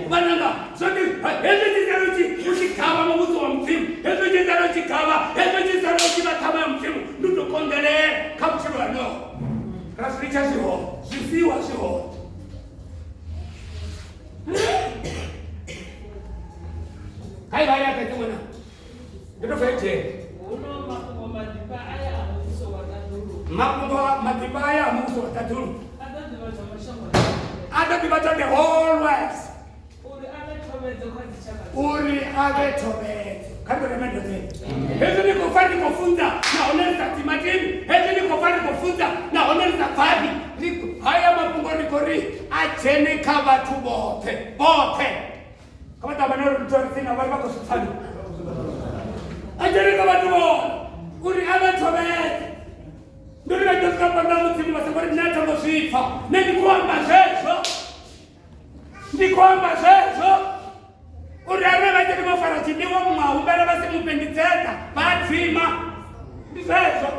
vhananga zwone hezwi tshitshalo tshi u tshi khavha muvhuso wa mudzimu hezwi tshitshalo tshi khavha hezwi tshitshalo tshi vha ṱhama ya mudzimu ndi u tou konḓelela kha vhutshilo ha noho ra zwi litsha zwi hone zwifhiwa zwi hone hai vha ya fhedze ṅwana ndi to pfa dzhele Huno mafhungo maḓifha aya a muvhuso wa ṱaḓulu mafhungo maḓifha aya a muvhuso wa ṱaḓulu a ḓo ḓivhadzwa mashangoni oṱhe, a ḓo ḓivhadzwa the whole world uri a vhe thovhedzo kha dzitshaka dzoṱhe. Uri a vhe thovhedzo kha ri reme ndoṱhe hezwi ndi khou pfa ndi khou funza nahone ri sa timatimi hezwi ndi khou pfa ndi khou funza nahone ri sa pfani haya mafhungo ri khou ri a dzhene kha vhathu vhoṱhe vhoṱhe kha vha ṱavhane uri muthu a ri tsini vha vha khou zwi pfani a dzhene kha vhathu vhoṱhe uri a vhe thovhedzo ndi uri vha ḓo swika phanḓa ha mudzimu vha songo ri nṋe a tho ngo zwi pfa nṋe ndi khou amba zwezwo ndi khou amba zwezwo uri arali vha tshi vho fara tshiḽiwa muṅwe a humbela vha si mufhe ndi tseḓa vha a dzima ndi zwezwo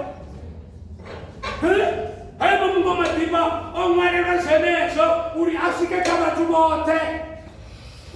hayo mafhungo maḓifha o ṅwalelwa zwenezwo uri a swike kha vhathu vhoṱhe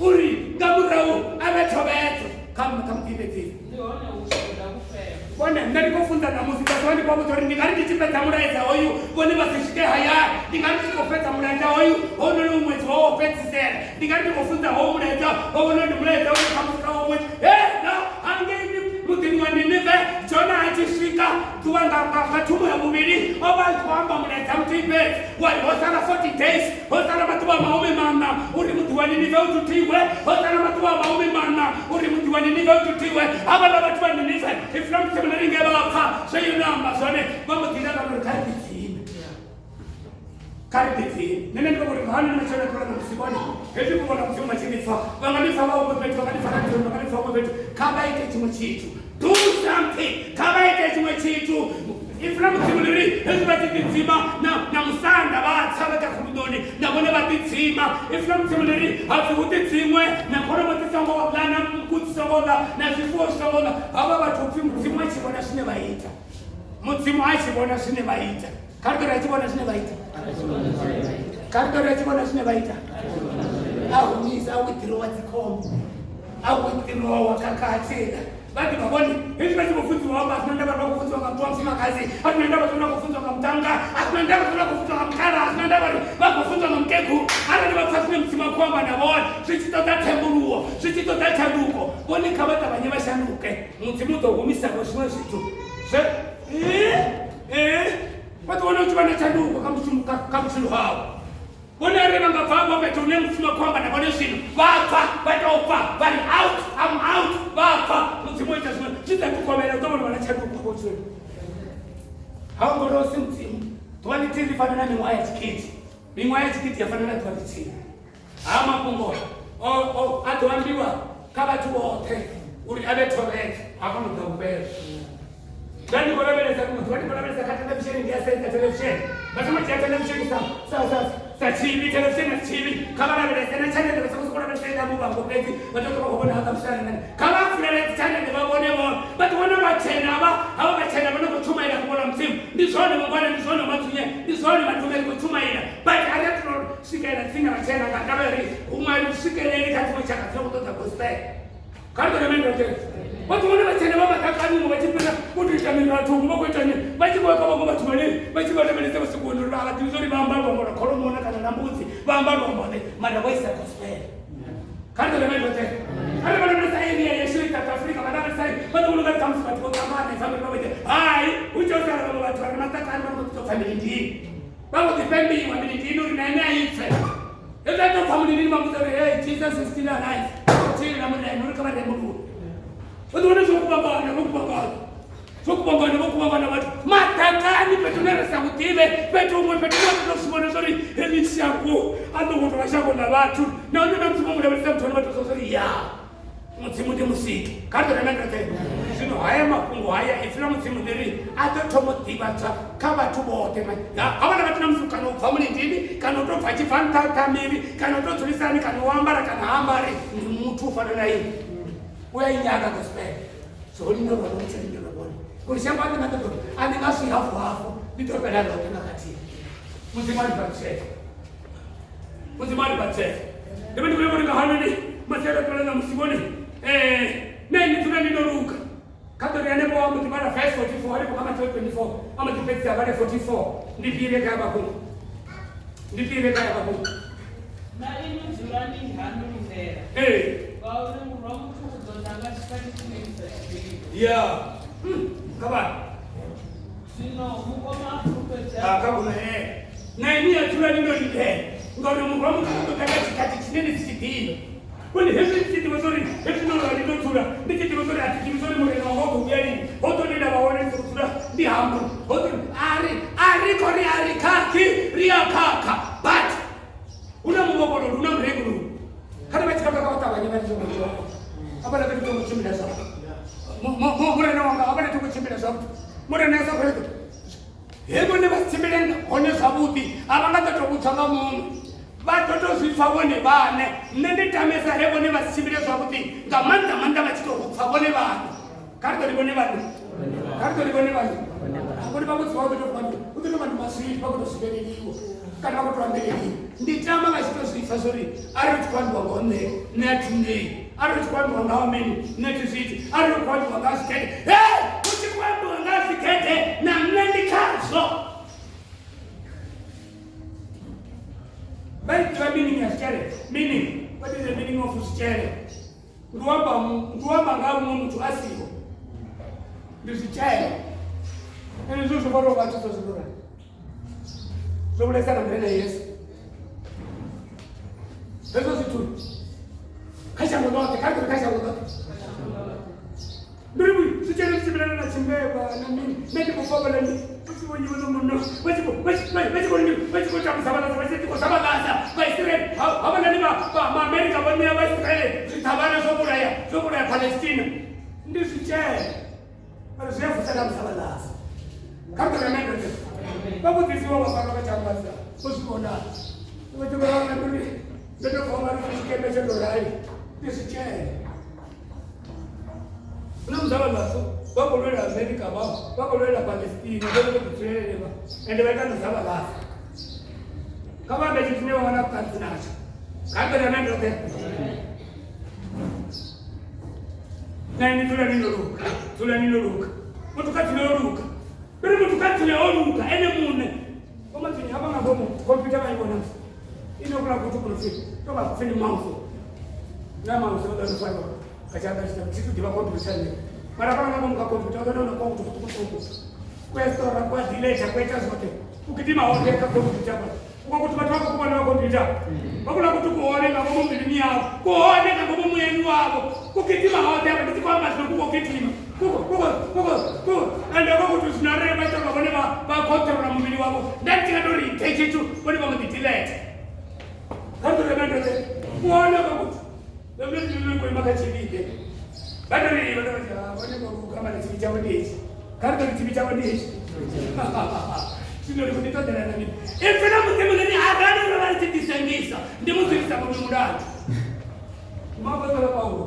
uri nga murahu a vhe thovhedzo kha kha muḓifhedzisi Ndi hone hu tshi ḓa vhufhelo. Vhone nṋe ndi khou funza ṋamusi that's why ndi khou vhudza uri ndi nga ri ndi tshi fhedza mulaedza hoyu vhone vha si swike hayani ndi nga ri ndi tshi khou fhedza mulaedza hoyu hounoni u ṅwedzi wa wo fhedzisela ndi nga ri ndi khou funza hoyu mulaedza hounoni ndi mulaedza une khamusi kha wo ṅwedzi he na hangei muḓini wa Ninive Jona a tshi swika ḓuvha nga nga nga thumo ya vhuvhili o vha a tshi khou amba mulaedza muthihi fhedzi wa ri ho sala 40 days ho sala maḓuvha mahumi maṋa uri muḓi wa Ninive u thuthiwe ho sala maḓuvha mahumi maṋa uri muḓi wa Ninive u thuthiwe havhaḽa vhathu vha Ninive ipfi ḽa Mudzimu ḽi ri nge vha pfa zwe Yona amba zwone vha mbo ḓi langa uri kha ri ḓidzime kha ri ḓidzime nṋe ndi uri hani ni matshelo ḓuvha ḽa musi vhone hezwi fhungo ḽa Mudzimu vha tshi ḽi pfa vha nga ḽi pfa vha huṅwe fhethu vha nga ḽi pfa radioni vha nga ḽi pfa huṅwe fhethu kha vha ite tshiṅwe tshithu do something kha vha ite tshiṅwe tshithu ipfi ḽa Mudzimu ḽi ri hezwi vha tshi ḓidzima na na musanda vha tsa vha kha khuluṋoni na vhone vha ḓidzima ipfi ḽa Mudzimu ḽi ri hapfi hu ḓidziṅwe na kholomo dzi songo ḽa na nngu dzi songo ḽa na zwifuwo zwi songo ḽa havha vhathu upfi Mudzimu a tshi vhona zwine vha ita Mudzimu a tshi vhona zwine vha ita kha ri ḓo ri a tshi vhona zwine vha ita kha ri ḓo ri a tshi vhona zwine vha ita a humisa a withdrawa dzikhombo a withdrawa khakhathi vha ḓivha vhone hezwi vha tshi khou funziwa amba a sina ndavha vha khou funziwa nga muthu wa mufumakadzi a sina ndavha zwine vha khou funziwa nga muṱhannga a sina ndavha zwine vha khou funziwa nga mukhala a sina ndavha uri vha khou funziwa nga mukegulu arali vha pfa zwine Mudzimu a khou amba na vhone zwi tshi ṱoḓa thembuluwo zwi tshi ṱoḓa tshanduko vhone kha vha ṱavhanye vha shanduke Mudzimu u ḓo humisavho zwiṅwe zwithu zwe vha ḓo wana u tshi vha na tshanduko kha mushumo kha vhutshilo hau vhone arali vha nga bva hafho fhethu hune Mudzimu a khou amba na vhone zwino vha pfa vha tou pfa vha ri out am out vha pfa Mudzimu o ita zwiṅwe zwi ḓa ṱukovhela u ḓo vhona vha na tshanduko kha vhutshilo hau ngori o si Mudzimu ḓuvha ḽithihi ḽi fana na miṅwaha ya tshigidi miṅwaha ya tshigidi ya fana na ḓuvha ḽithihi ha mafhungo a ḓo ambiwa kha vhathu vhoṱhe uri a vhe thovhedzo ha kona u ḓa vhufhelo nda ndi khou lavhelesa ḽiṅwe ḓuvha ndi khou lavhelesa kha televisheni ndi a sedza televisheni vha songo dzhia televisheni sa sa sa sa tshivhi televisheni a si tshivhi kha vha lavhelese na tshanele vha songo sokou lavhelesa iḽa muvhango fhedzi vha tou vha khou vhona haḽa vhushana kha vha vulele dzitshanele vha vhone vhone vha ḓi wana vhatshena vha havha vhatshena vha no khou tshumaela fhungo ḽa Mudzimu ndi zwone. vhatshena nga ndavha ya uri huṅwe a ri swikeleli kha dziṅwe tshaka dzine khou ṱoḓa gospel. Kha ri ḓo reme vha ḓi wana vhatshena vha maḓakani huṅwe vha tshi fhira vho tou ita mirathu huṅwe vha khou ita mini vha tshi vho ya kha vhaṅwe vhathu vhane vha tshi vha lavhelesa vha sokou wana uri vha vha ḓivhi zwa uri vha amba luambo lwa kholomo na kana na mbudzi vha amba luambo ḓe mara vho isa gospel. Kha ri ḓo reme roṱhe a ri vha lavhelesa area yashu i South Africa vha lavhelesa vha ḓo vhona ungari khamusi vhathu vho ṱangana family vha vha hai hu tea u sala vhaṅwe vhathu vha re maṱakani vha khou ḓi tou pfa milindini vha khou ḓi fembiwa milindini uri na ene a ipfe. Hezwi a tou pfa mulindini vha mbudza uri hey Jesus is still alive tshila murena uri kha vha rembuluwe. U ḓi wana zwo kuvhangana vho kuvhangana zwo kuvhangana vho kuvhangana vhathu maḓakani fhethu hune ri sa hu ḓivhe fhethu huṅwe fhethu hune ri tou zwi vhona zwori heḽi shango a ḓo ngo tou vha shango ḽa vhathu nahone na musi vho mu lavhelesa muthu hone vha tou zwa zwori ya Mudzimu ndi musiki. Kha ri ḓo rema roṱhe zwino haya mafhungo haya ipfi ḽa Mudzimu ḽi ri a ḓo thoma u ḓivhadzwa kha vhathu vhoṱhe. Havhaḽa vhathu na musi kana u bva mulindini kana u tou bva tshi bva nṱha nṱha miri kana u tou dzulisani kana u ambara kana ha ambari ndi muthu u fana na iwe u a i nyaga gospel. So linde vhone u tshi lindela vhone ngori shango a ḽi nga ḓo a ḽi nga swi hafu hafu ḽi ḓo fhela ḽoṱhe nga khathihi. Mudzimu a ri fhaṱutshedze. Mudzimu a ri fhaṱutshedze. Ndi vha ndi khou nyanga uri nga hanoni masiari a ḓuvha ḽa ṋamusi vhone nṋe ndi dzula ndi ndo luga kha ḓo ri hanefho wa mbo ḓi vhala verse 44 hanefho kha Mateo 24 a mbo ḓi fhedzisa vhale 44 ndi fhire kha mafhungo ndi fhire kha mafhungo. Na inwi dzulani haṋu lindela, Ee. ngauri Murwa muthu u ḓo ḓa nga tshikhathi tshine ni sa tshi ḓivhi. Ya. Kha vhale. Zwino mukoma a fulufhedzeaho. Ah, kha vhone ee. Na inwi ya dzulani no lindela ngauri Murwa muthu u ḓo ḓa nga tshikhathi tshine ni si tshi ḓivhe. Hone hezwi ndi tshi ḓivha zwa uri hezwi ndo rali ndo dzula ndi tshi ḓivha zwa uri a thi ḓivhi zwa uri Murena wanga u khou vhuya lini, ho ḓo ni nda vha hone ndi sokou dzula ndi humble. Ho ḓo a ri a ri khou ri a ri khakhi ri a khakha but hu na muvhofhololi hu na murengululi. Kha ri vha tshi kha vha ṱavhanye vha songo dzula. Hafhaḽa fhethu ṱo tshimbila zwavhuḓi. Murena wanga hafhaḽa thi khou tshimbila zwavhuḓi. Murena a sa khou he vhone vha si tshimbile hone zwavhuḓi a vha nga ḓo tou vhudzwa nga muṅwe vha ḓo tou zwi pfa vhone vhaṋe. Nṋe ndi tamesa he vhone vha si tshimbile zwavhuḓi nga maanḓa maanḓa vha tshi tou pfa vhone vhaṋe. Kha ri ḓo ri vhone vhaṋe, kha ri ḓo ri vhone vhaṋe. Vhone vha vhudziwa u ḓo tou vha u ḓo tou vha ndi mazwifhi vha khou tou zwifheleliwa kana vha khou tou ambeleliwa. Ndi tama vha tshi tou zwi pfa zwori arali hu tshi khou ambiwa ngoho nṋe nṋe a thi ṋei, arali hu tshi khou ambiwa nga ha mini nṋe thi zwi iti, arali hu khou ambiwa nga ha zwigede he hu tshi khou ambiwa nga ha zwigede na nṋe ndi khazwo. Vha i ḓivha meaning ya zwitshele? Meaning, what is the meaning of zwitshele? Ndi u amba ndi u amba nga ha muṅwe muthu a siho. Ndi zwitshele. Ende zwo zwo faraho vhathu zwa zwino rali. Zwo vhulaisa na Murena Yesu. Hezwo zwithu kha shango ḽoṱhe, kha ri kha shango ḽoṱhe. Ndi uri zwi tshele zwi tshimbilana na tshimbevha na mini nṋe ndi khou pfa vhona ndi vha tshi khou tambisa vha vha tshi khou savhalaza Vhaisraele havhalani Vhaamerika vho ṋea Vhaisraele zwiṱhavhana zwo vhulaya zwo vhulaya Palestina ndi zwitshele mara zwi a vusa na musavhalaza kha ri ḓo reme vha vhudzisiwa vha farwa vha tshi ambadza vho zwi vhona vha tshi vha uri ndo tou pfa ungari tshikepe tsho tou rali ndi zwitshele. Hu na muzavhalazo vha khou lwela Amerika vha vha khou lwela Palestina vhone vho ḓidzulelelevha ende vha ita muzavhalazo kha vha ambe tshithu tshine vha vha na vhuṱanzi natsho kha ri ḓo reme roṱhe na ini dzulani no luga dzulani no luga muthu kha dzule o luga uri muthu kha dzule o luga ene muṋe vhomatsini hafha nga ngomu khompyutha vha i vhona inokula kuti kunopfi tova pfini mauso na mauso odanofana kachanga tshi ḓivha khompyutha nne mara fana nga ngomu kha khompyutha u ḓo wana kwa kutukutukutuku kwestora kwa dileta kwaita zwoṱhe kugidima hoṱhe kha khompyutha uko kuti vhathu vha khou kuvhona vha khompyutha vha kona kuti kuhone nga ngomu mbiluni yavho kuhone nga ngomu muyani wavho kugidima hoṱhe afha ndi tshi khou amba zwino kuko gidima kuko kuko kuko kuko ende uko kuti zwino arali vha ita uri vhone vha controla muvhili wavho nda ndi tshi nga tou ri ite tshithu vhone vha mbo ḓi dileta kha ri ḓo rema ndoṱhe kuhone uko kuti vhone khou ima kha tshivhiḓe vha tou ri vhone vha tshi vhone vho luga mara tshivhi tshavho ndi hetshi kha ri tou ri tshivhi tshavho ndi hetshi zwino ri khou ḓi ṱoḓela na mini ipfi ḽa Mudzimu ḽi ri arali ro vha ri tshi ḓisengisa ndi musi ri sa vhoni mulandu. Muapostola Paulo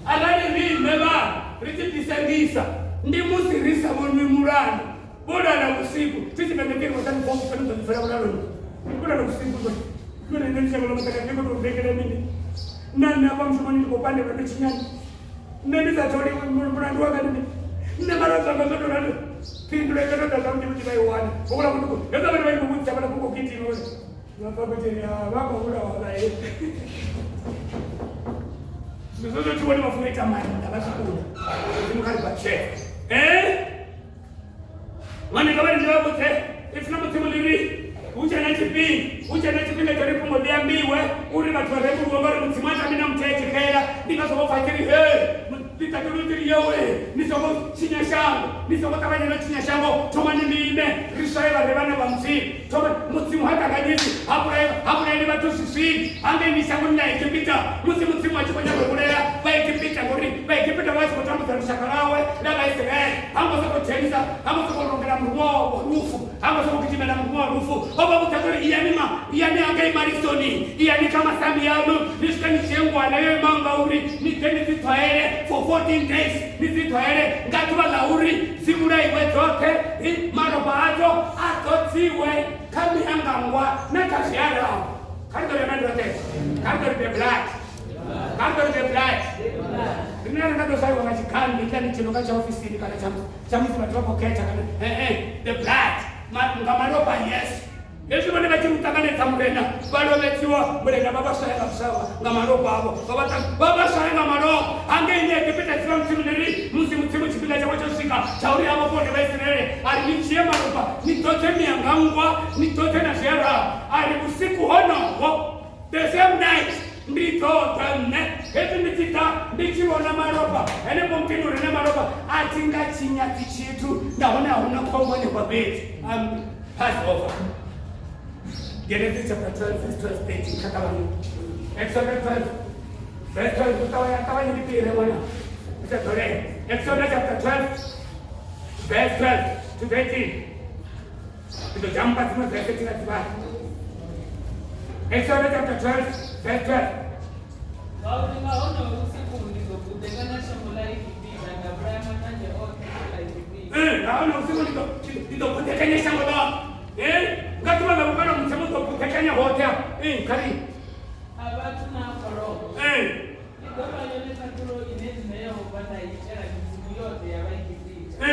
arali riṋe vhaṋe ri tshi ḓisengisa ndi musi ri sa vhonwi mulandu. Vho lala vhusiku tshi tshi fhedza ḓi ri vho ḓo ḓi bvela vhulaloni vho lala vhusiku. Mara nṋe ndi shango ḽa maḓaka ndi khou tou vhengela mini na nṋe afha mushumoni ndi khou pandelwa ndo tshinyani nṋe ndi sa tholiwi mulandu wanga ndi mini nṋe mara zwanga zwo tou ralo phindulo i ḓo tou ḓa zwavhuḓi vhuḓi vha i wana houḽa muthu hezwo vhone vha i khou vhudzisa vhona fhungo gidima uri vha pfa kutini vha khou vhulawa vha he zwithu zwo zwo vhone vha funa ita maanḓa vha tshi kula mudzimu kha ri batshele Vhane nga vha ri ndi vha vhudze ipfi ḽa Mudzimu ḽi ri hu tshe na tshifhinga hu tshe na tshifhinga tsho ri fhungo ḽi ambiwe uri vhathu vha rembuluwe ngauri Mudzimu a tami na muthihi a tshi xela ndi ngazwo vho pfa tshi ri he ḽiṱaḓulu ḽi ri yewe ni songo tshinya shango ni songo ṱavhanya na tshinya shango thomani ni ime ri swaye vha re vhana vha Mudzimu thoma Mudzimu ha ṱanganyisi ha vhulaya ha vhulayeli vhathu swiswini hangei shangoni ḽa Egipita musi Mudzimu a tshi khou nyaga u vhulaya Vhaegipita ngori Vhaegipita vha tshi khou tambudza lushaka lwawe ḽa Vhaisiraele ha ngo sokou dzhenisa ha ngo sokou rongela muruṅwa wa lufu ha ngo sokou gidimela muruṅwa wa lufu o vha vhudza uri iyani ma iyani hangei malisoni iyani kha masambi aṋu ni swike ni dzhie ngwana yo imaho ngauri ni ḓe ni dzi ṱhwaele for 14 days ni dzi ṱhwaele nga ḓuvha ḽa uri dzi vhulaiwe dzoṱhe malofha adzo a ḓodziwe kha miangangwa na kha zwialao kha ri ḓo ri roṱhe kha ri ḓo ri the blood kha ri ḓo ri the blood rine ri nga ḓo swaiwa nga tshikhambi kha ni tshino nga tsha ofisini kana tsha musi vhathu vha khou khetha kana ee the blood nga malofha yesu hezwi vhone vha tshi mu ṱanganedza murena vha lovhedziwa murena vha vha swaya nga vhusawa nga malofha avho vha vha swaya nga malofha hangei ni egipita dzivha mudzimu ni ri musi mudzimu tshifhinga tshawe tsho swika tsha uri a vhofhole vhaisiraele a ri ni dzhie malofha ni ḓodze miangangwa ni ḓodze na zwiarao a ri vhusiku honoho the same night ndi ḓo ḓa nṋe hezwi ndi tshi ḓa ndi tshi vhona malofha henefho muḓini u re na malofha a thi nga tshinyadzi tshithu nahone a huna khombo henefho fhedzi pass over Genesis chapter 12 verse 12 13 kha ṱavhanye Exodus 12 verse 12 u ṱavhanya ṱavhanye ndi fhire ṅwana u sa ḓolele Exodus chapter 12 verse 12 to 13 ndi ḓo dzhampa dziṅwe verse thi nga dzi vhali Exodus chapter 12 verse 12 Ngauri nga honoho vhusiku ndi ḓo buḓekanya shango ḽa Egipita nda vhulaya matanzhe oṱhe a ḽa Egipita. Nga honoho vhusiku ndi ḓo buḓekanya shango ḽoṱhe. Nga ḓuvha ḽa vhufhelo Mudzimu u ḓo buḓekanya hoṱhe afho. Kha ri. A vhathu na a kholomo. I ḓo vha yone khaṱhulo ine Nṋe Yehova nda i itela midzimu yoṱhe ya Vhaegipita.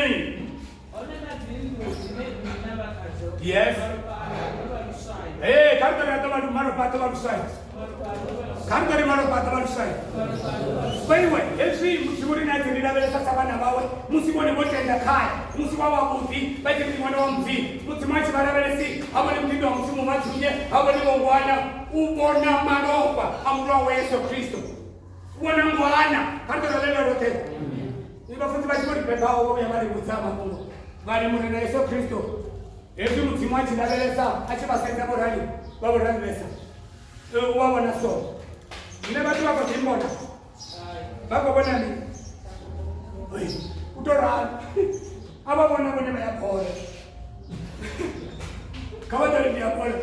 Hone na dzinnḓu dzine inwi na vha khadzo, Yes. malofha anga a ḓo vha luswayo. Ee, kha ri ḓo ri a ḓo vha malofha a ḓo vha luswayo. Malofha a ḓo vha luswayo. Kha ri ḓo ri malofha a ḓo vha luswayo. Malofha a ḓo vha luswayo. Vhaiwe, hezwi Mudzimu ri na tshi ri lavhelesa sa vhana vhawe musi vhone vho tenda khae, musi vha wavhuḓi vha tshi ri ndi ṅwana wa Mudzimu. Mudzimu a tshi vha lavhelesi ha vhoni muḓinḓa wa Mudzimu matsunye, ha vhoni vho ngwana, u vhona malofha a murwa wawe Yesu Kristo. U vhona ngwana. Kha ri ḓo ri lavhelela roṱhe. Ni vhafunzi vha tshi vho ri bebaho vho vhuya vha ri vhudza mafhungo vha ri murena yesu kristo hezwi mudzimu a tshi lavhelesa a tshi vha sedza vho rali vha vho lavhelesa u vha vhona so nṋe vhathu vha khou ḓi mbona vha khou vhona mini u to ralo a vha vhona vhone vha ya bola kha vha ḓori ndi ya bola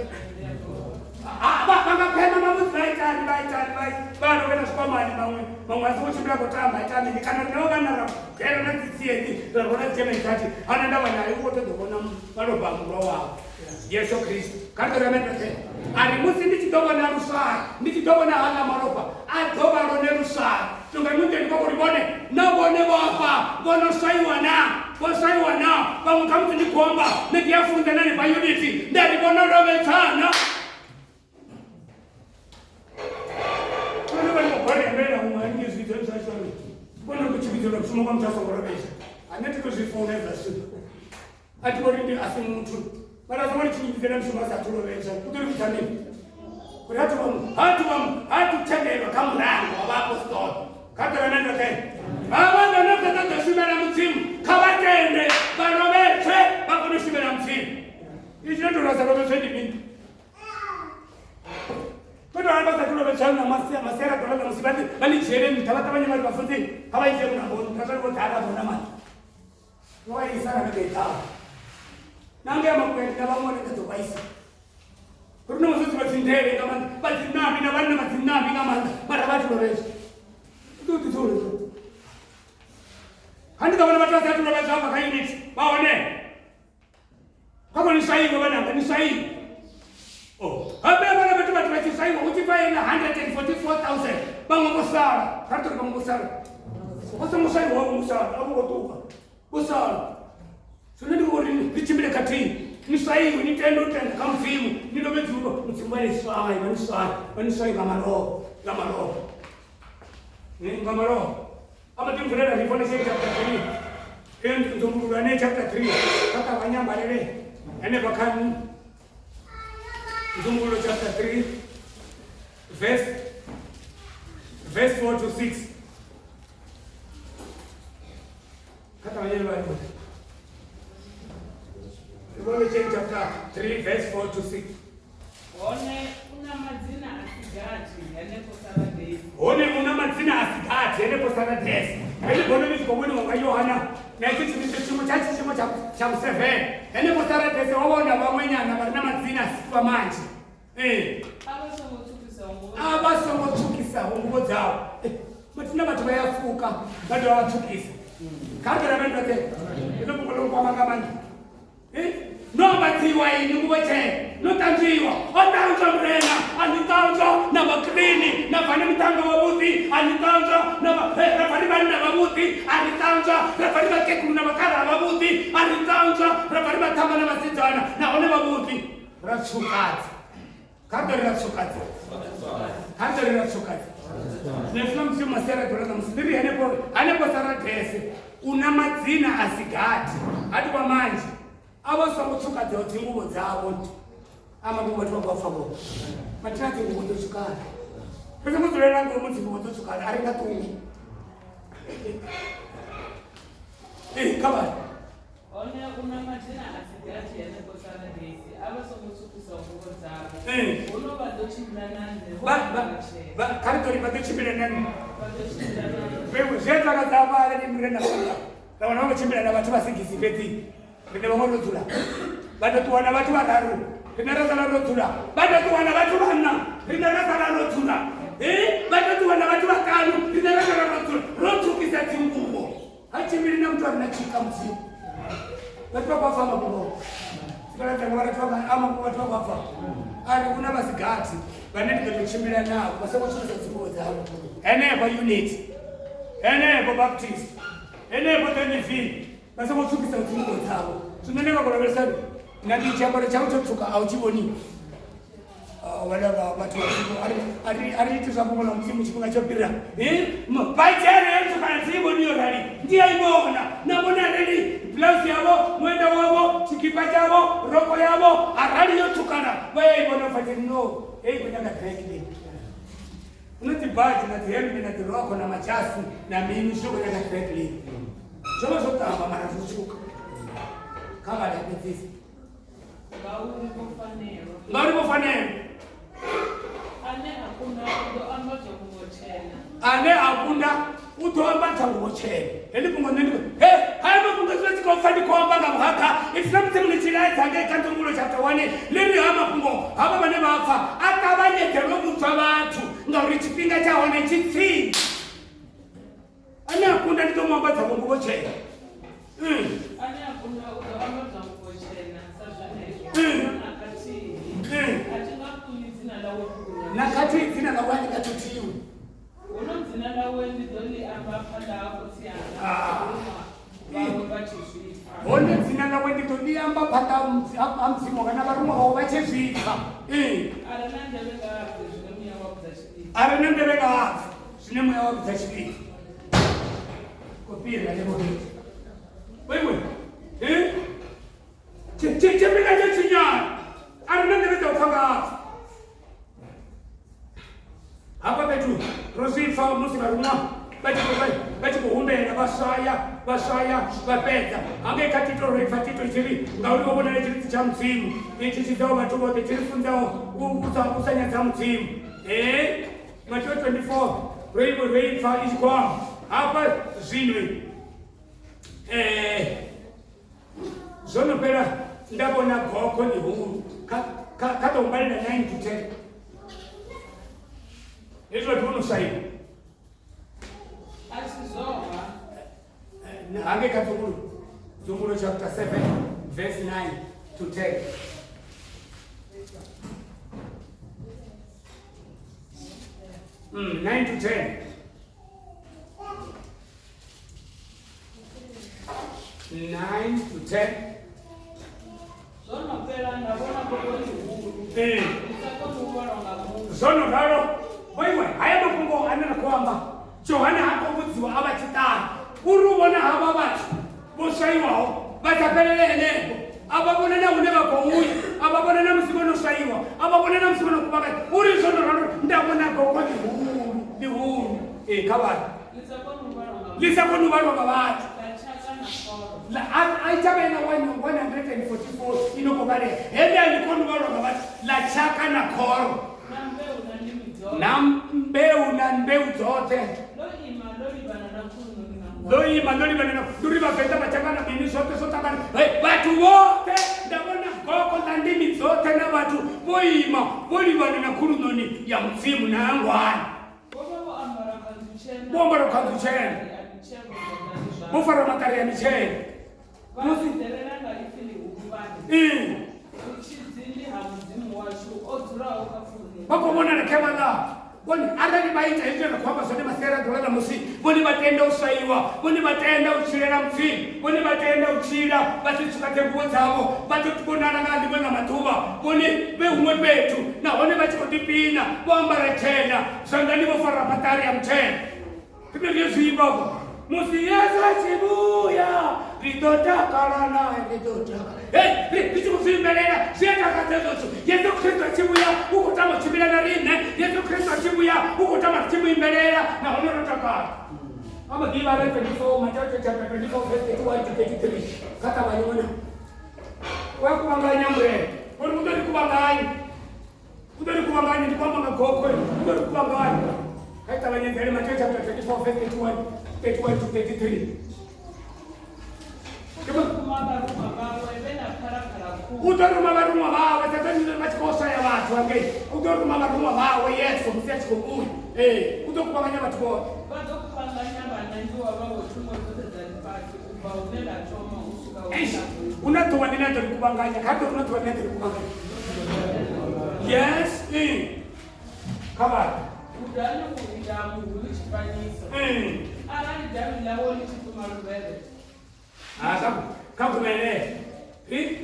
vha nga phema mavhudzi vha itani vha itani vha lovhe na zwikwamani vhaṅwe vhaṅwe a songo tshimbila khou tamba ita mini kana rine vha vhanna ra gera na dzitsiedzi ra rwala dzidzhemeni ana ndavha naye u khou ṱoḓa u vhona malofha a murwa wawe yesu kristo kha ri ḓo rame roṱhe a ri musi ndi tshi ḓo vhona luswayo ndi tshi ḓo vhona haḽa malofha a ḓo vha lone luswayo tonga muḓeni kwa uri vhone na vhone vho afha vho no swaiwa na vho swaiwa na vhaṅwe khamusi ndi khou amba nṋe ndi a funza na hanefha unity nda ri vho no lovhedzana vhone vha ni khou balembela huṅwe haningei zwivhidzoni zwashu uri vhone ri khou tshivhidzelwa mushumo kwa muthu a songo lovhedza a nṋe thi to zwi funa hezwa zwithu a thi vhori ndi a si muthu mara a songo ri tshinyivhidzela mushumo a sa athu lovhedzwa u ḓo ri vhudza mini uri ha thuvha ha thuvha ha thu thendelwa kha murango wa vhaapostola kha ḓo na ndoṱhe havha vha no khou ṱoḓa shumela mudzimu kha vha tende vha lovhedzwe vha kone u shumela mudzimu i tshino tou sa lovhedzwe ndi mini Kwenda vha sa thulo vha na masia masia ra ḓola musi vha vha ni dzhiele nṱha vha ṱavhanye vha ri vhafunzi kha vha ise mulamboni kha zwa vho ḓala vhona mani vho vha isa na vhege iḓaho na ngea makwende na vhaṅwe vhone ḓo vhaisa uri no musi vha dzindele nga maanḓa vha dzinambi na vhanna vha dzinambi nga maanḓa mara vha thulo vhezwo u ḓo ḓi thulo ha ndi ḓo vhona vhathu vha sa thulo vhezwo hafha kha unit vha hone kha vho ni swaiwe vhananga ni swaiwe. Oh, habe vhana vhathu vhathu vha tshi swaiwa hu tshi bva ena 144,000 vhaṅwe vho sala kha ri tori vhaṅwe vho sala vho songo swaiwa vho sala a vho ngo ṱuwa vho sala zwino ndi uri ri tshimbile khathihi ni swaiwe ni tende u tenda kha mudzimu ni lovhedziwe mudzimu vha ni swaye vha ni swaye vha ni swaye nga malofha nga malofha nga malofha amatimvulela Revelation chapter 3 and nzumbululwane chapter 3 kha ṱavhanya mbalele henefha kha nzumbululo chapter 3 verse 4 to 6 kha ṱavhanye vhale Revelation chapter 3 verse 4 to 6 Hone u na madzina a si gathi henefho Saradesi. Hone u na madzina a si gathi henefho Saradesi. Heḽi bono ḽi tshi khou vhoniwa nga Yohana na itshi tshivhidzo tshiṅwe tsha tshisimo tsha vhusevene. Henefho Saradesi ho vha hu na vhaṅwe nyana vha re na madzina a si vha manzhi. Ee. A vha songo tswukisaho nguvho A vha songo tswukisaho nguvho dzavho. Mathina vhathu vha ya fuka vha dovha vha tswukisa. Kha ri ḓo ndoṱhe. Heḽo fhungo ḽo nkwama nga maanḓa. No vhadziwa ini nguvho tshena no ṱanzwiwa o ṱanzwa murena a ni ṱanzwa na vhakirini na bva ni muṱanga wavhuḓi a ni ṱanzwa na ra bva ri vhanna vhavhuḓi a ri ṱanzwa ra bva ri vhakegulu na vhakalaha vhavhuḓi a ri ṱanzwa ra bva ri vhaṱhama na vhasidzana nahone vhavhuḓi ra tswukadza kha ri ḓo ri ra tswukadza kha ri ḓo ri ra tswukadza zwino funa mudzimu masiara ḓola ṋamusi ndi ri henefho hanefho saradese u na madzina a si gathi ha tou vha manzhi a vha songo tswukadzaho dzinguvho dzavho a mafhungo vhathu vha khou pfa vho mathina dzinguvho dzo tswukala ri songo dzulela ngomu dzinguvho dzo tswukala a ri nga ṱungi ee kha vhale Hone u na madzina a si gathi henefho Saradesi, a vha songo tswukisaho nguvho dzavho. Ee. Huno vha ḓo tshimbila na nṋe vho Vha- vha- ambara tshena. kha ri ṱori vha ḓo tshimbila na nṋe Vha ḓo tshimbila na nṋe. Vheiwe, zwi a takadza hafhaḽa ni murena wanga ra wana vha khou tshimbila na vhathu vha sigisi fhedzi riṋe vhaṅwe ro dzula vha ḓo ṱuwa na vhathu vhararu riṋe ra sala ro dzula vha ḓo ṱuwa na vhathu vhanna riṋe ra sala ro dzula vha ḓo ṱuwa na vhathu vhaṱanu riṋe ra sala ro dzula ro tswukisa dzinguvho ha tshimbili na muthu a re na tshika mudzimu vhathu vha khou pfa mafhungo sikala tanga vhathu vha a mafhungo vhathu vha khou pfa a ri hu na vha si gathi vhane ndi ḓo tou tshimbila navho vha songo shumisa dzinguvho dzavho henefho unity henefho baptist henefho tnv vha songo tswukisa dzinguvho dzavho zwino ne vha khou lavhelesa na ndi tshiambaro tshau tsho tswuka a u tshi vhoni vhana vha vhathu vha Mudzimu a ri a ri iti zwa fhungo ḽa Mudzimu tshifhinga tsho fhira vha dzhena yo tsukana dzi vhoni yo rali ndi a i vhona na vhone arali blouse yavho ṅwenda wavho tshikipa tshavho roko yavho arali yo tsukana vha ya i vhona pfa tshiri no heyi khou nyaga drag leyi no dzi badzhi na dzi hemmbe na dzi rokho na madzhasi na mini zwi khou nyaga drag leyi zwo vha zwo ṱamba mara zwo tswuka kha vha fhedzisa Ngauri vho fanelwa. Ngauri vho fanelwa. Ane a kunda u ḓo ambadzwa nguvho tshena. Ane a kunda u ḓo ambadzwa nguvho tshena. Heḽi fhungo nṋe ndi he haya mafhungo zwi tshi khou pfa ndi khou amba nga vhuhakha ipfi ḽa Mudzimu ḽi tshi laedza ngei kha Nzumbululo chapter 1 ḽi ri ha mafhungo havha vhane vha pfa a ṱavhanyedzelwe vhudzwa vhathu ngauri tshifhinga tsha hone tshi tsini. Ane a kunda ndi ḓo mu ambadza nguvho tshena. Ane a kunda u ḓo ambadzwa nguvho tshena sa zwenezwo. Na khathihi. A thi nga kunyi dzina ḽawe buguni. Na khathihi dzina ḽawe a ḽi nga thuthiwi. Huno dzina ḽawe ndi ḓo ḽi amba phanḓa ha khotsi anga na vharuṅwa vhawe vha tshi zwi pfa. Hone dzina ḽawe ndi ḓo ḽi amba phanḓa ha Mudzimu wanga na vharuṅwa vhawe vha tshi zwi pfa. A re na nḓevhe nga a pfe zwine Muya wa vhudza tshivhidzo. A re na nḓevhe nga a pfe zwine Muya wa vhudza tshivhidzo. Khou fhira henefho fhethu. Wewe, tshifhinga tsho tshinyala a re na nḓevhe dza u pfa nga a pfe. Hafha fhethu ro zwi pfa musi vharuṅwa vha tshi khou vha tshi khou humbela vha swaya vha swaya vha fhedza hangei kha Tito ro ipfa Tito tshi ri ngauri vho vhonala tshilidzi tsha Mudzimu itshi tshi ḓaho vhathu vhoṱhe tshi ri funzaho u sa nyadza Mudzimu ee Mateo 24 ro i ro ipfa i tshi khou amba hafha zwino zwo no fhela nda vhona gogo ḽihulu kha kha kha tou mbalela 9 to 10 hezwi vhathu vho no swaiwa A si zwoha. Hangei kha Nzumbululo Nzumbululo chapter 7 verse 9 to 10. 9 to 10. 9 to 10. Zwo no fhela nda vhona gogo ḽihulu Ee. ḽi sa koni u vhalwa nga muthu. Zwo no ralo vhoiwe haya mafhungo ane ra khou amba Johane ha khou vhudziwa a vha tshiṱahe uri u vhona havha vhathu vho swaiwaho vha sa fhelele henefho a vha vhone na hune vha khou uya a vha vhone na musi vho no swaiwa a vha vhone na musi vho no kuvhanganya uri zwo no ralo nda vhona gogo ḽihulu ḽihulu ee kha vhathu Ḽi sa koni u vhalwa nga ḽi sa koni u vhalwa nga vhathu ḽa tshaka na khoro. A ita vhe na 144 i no khou vhalea heḽi a ḽi koni u vhalwa nga vhathu ḽa tshaka na khoro Na mbeu na ndimi dzoṱhe. Na mbeu na mbeu dzoṱhe. Ḽo ima ḽo livhana na khuluṋoni na Ḽo ima ḽo livhana na ndi uri vhavenḓa vha tshangana mini zwoṱhe zwo ṱangana. Hey, vhathu vhoṱhe nda vhona gogo ḽa ndimi dzoṱhe na vhathu vho ima vho livhana na khuluṋoni ya Mudzimu na ya Ngwana. Vho vha vho ambara khanzu tshena. Vho ambara khanzu tshena. A mitshelo zwanḓani zwavho. Vho fara maṱari a mitshelo. Vha Musi vhidzelela nga ipfi ḽihulu vha ri, Ee. Vhutshidzi ndi ha Mudzimu washu o dzulaho kha khuluṋoni. Vha khou vhonala khe vhaḽa vhone arali vha ita hezwi ra khou amba zwone masiari a ḓuvha ṋamusi vhone vha tenda u swaiwa vhone vha tenda u tshilela Mudzimu vhone vha tenda u tshila vha si tsukadze nguwo dzavho vha ḓo vhonala nga ḽiṅwe ḽa maḓuvha vhone vhe huṅwe fhethu nahone vha tshi khou ḓipina vho ambara tshena zwanḓani vho fara maṱari a mutshena Ri ri zwi imba afho. Musi Yesu a tshi vhuya ri ḓo takala nae ri ḓo takala. Hey, ri ri tshi khou zwi imbelela zwi a takadza hezwo zwithu. Yesu Kristo a tshi vhuya u khou tama u tshimbila na riṋe. Yesu Kristo a tshi vhuya u khou tama ri tshi mu imbelela nahone ro takala. A mbo ḓi vhala 24 Mateo chapter 24 verse 31 to 33 kha ṱavhanye ṅwana. Wa kuvhanganya murena uri u ḓo ri kuvhanganya. U ḓo ri kuvhanganya ndi khou amba nga gogo u ḓo ri kuvhanganya kha i ṱavhanyedzele Mateo chapter 24 verse 31 31 to 33. U ḓo ruma vharuṅwa vhawe vhe na phalaphala khulu. U ḓo ruma vharuṅwa vhawe Sathane vha tshi khou swaya vhathu hangei u ḓo ruma vharuṅwa vhawe Yesu musi a tshi khou vhuya ee u ḓo kuvhanganya vhathu vhoṱhe. Vha ḓo kuvhanganya vhanangiwa vhawe thungo dzoṱhe dza ḽifhasi u bva hune ḽa thoma u swika hune Eish, ḽa guma. hu na ḓuvha ḽine a ḓo ri kuvhanganya kha ḓo ri na ḓuvha ḽine a ḓo ri kuvhanganya Yes, ee. Kha vha Gudani u ita muhuyu tshifanyiso. Ee. Arali davhi ḽawo ḽi tshi ṱuma luvhele. Ha kha kha gumele.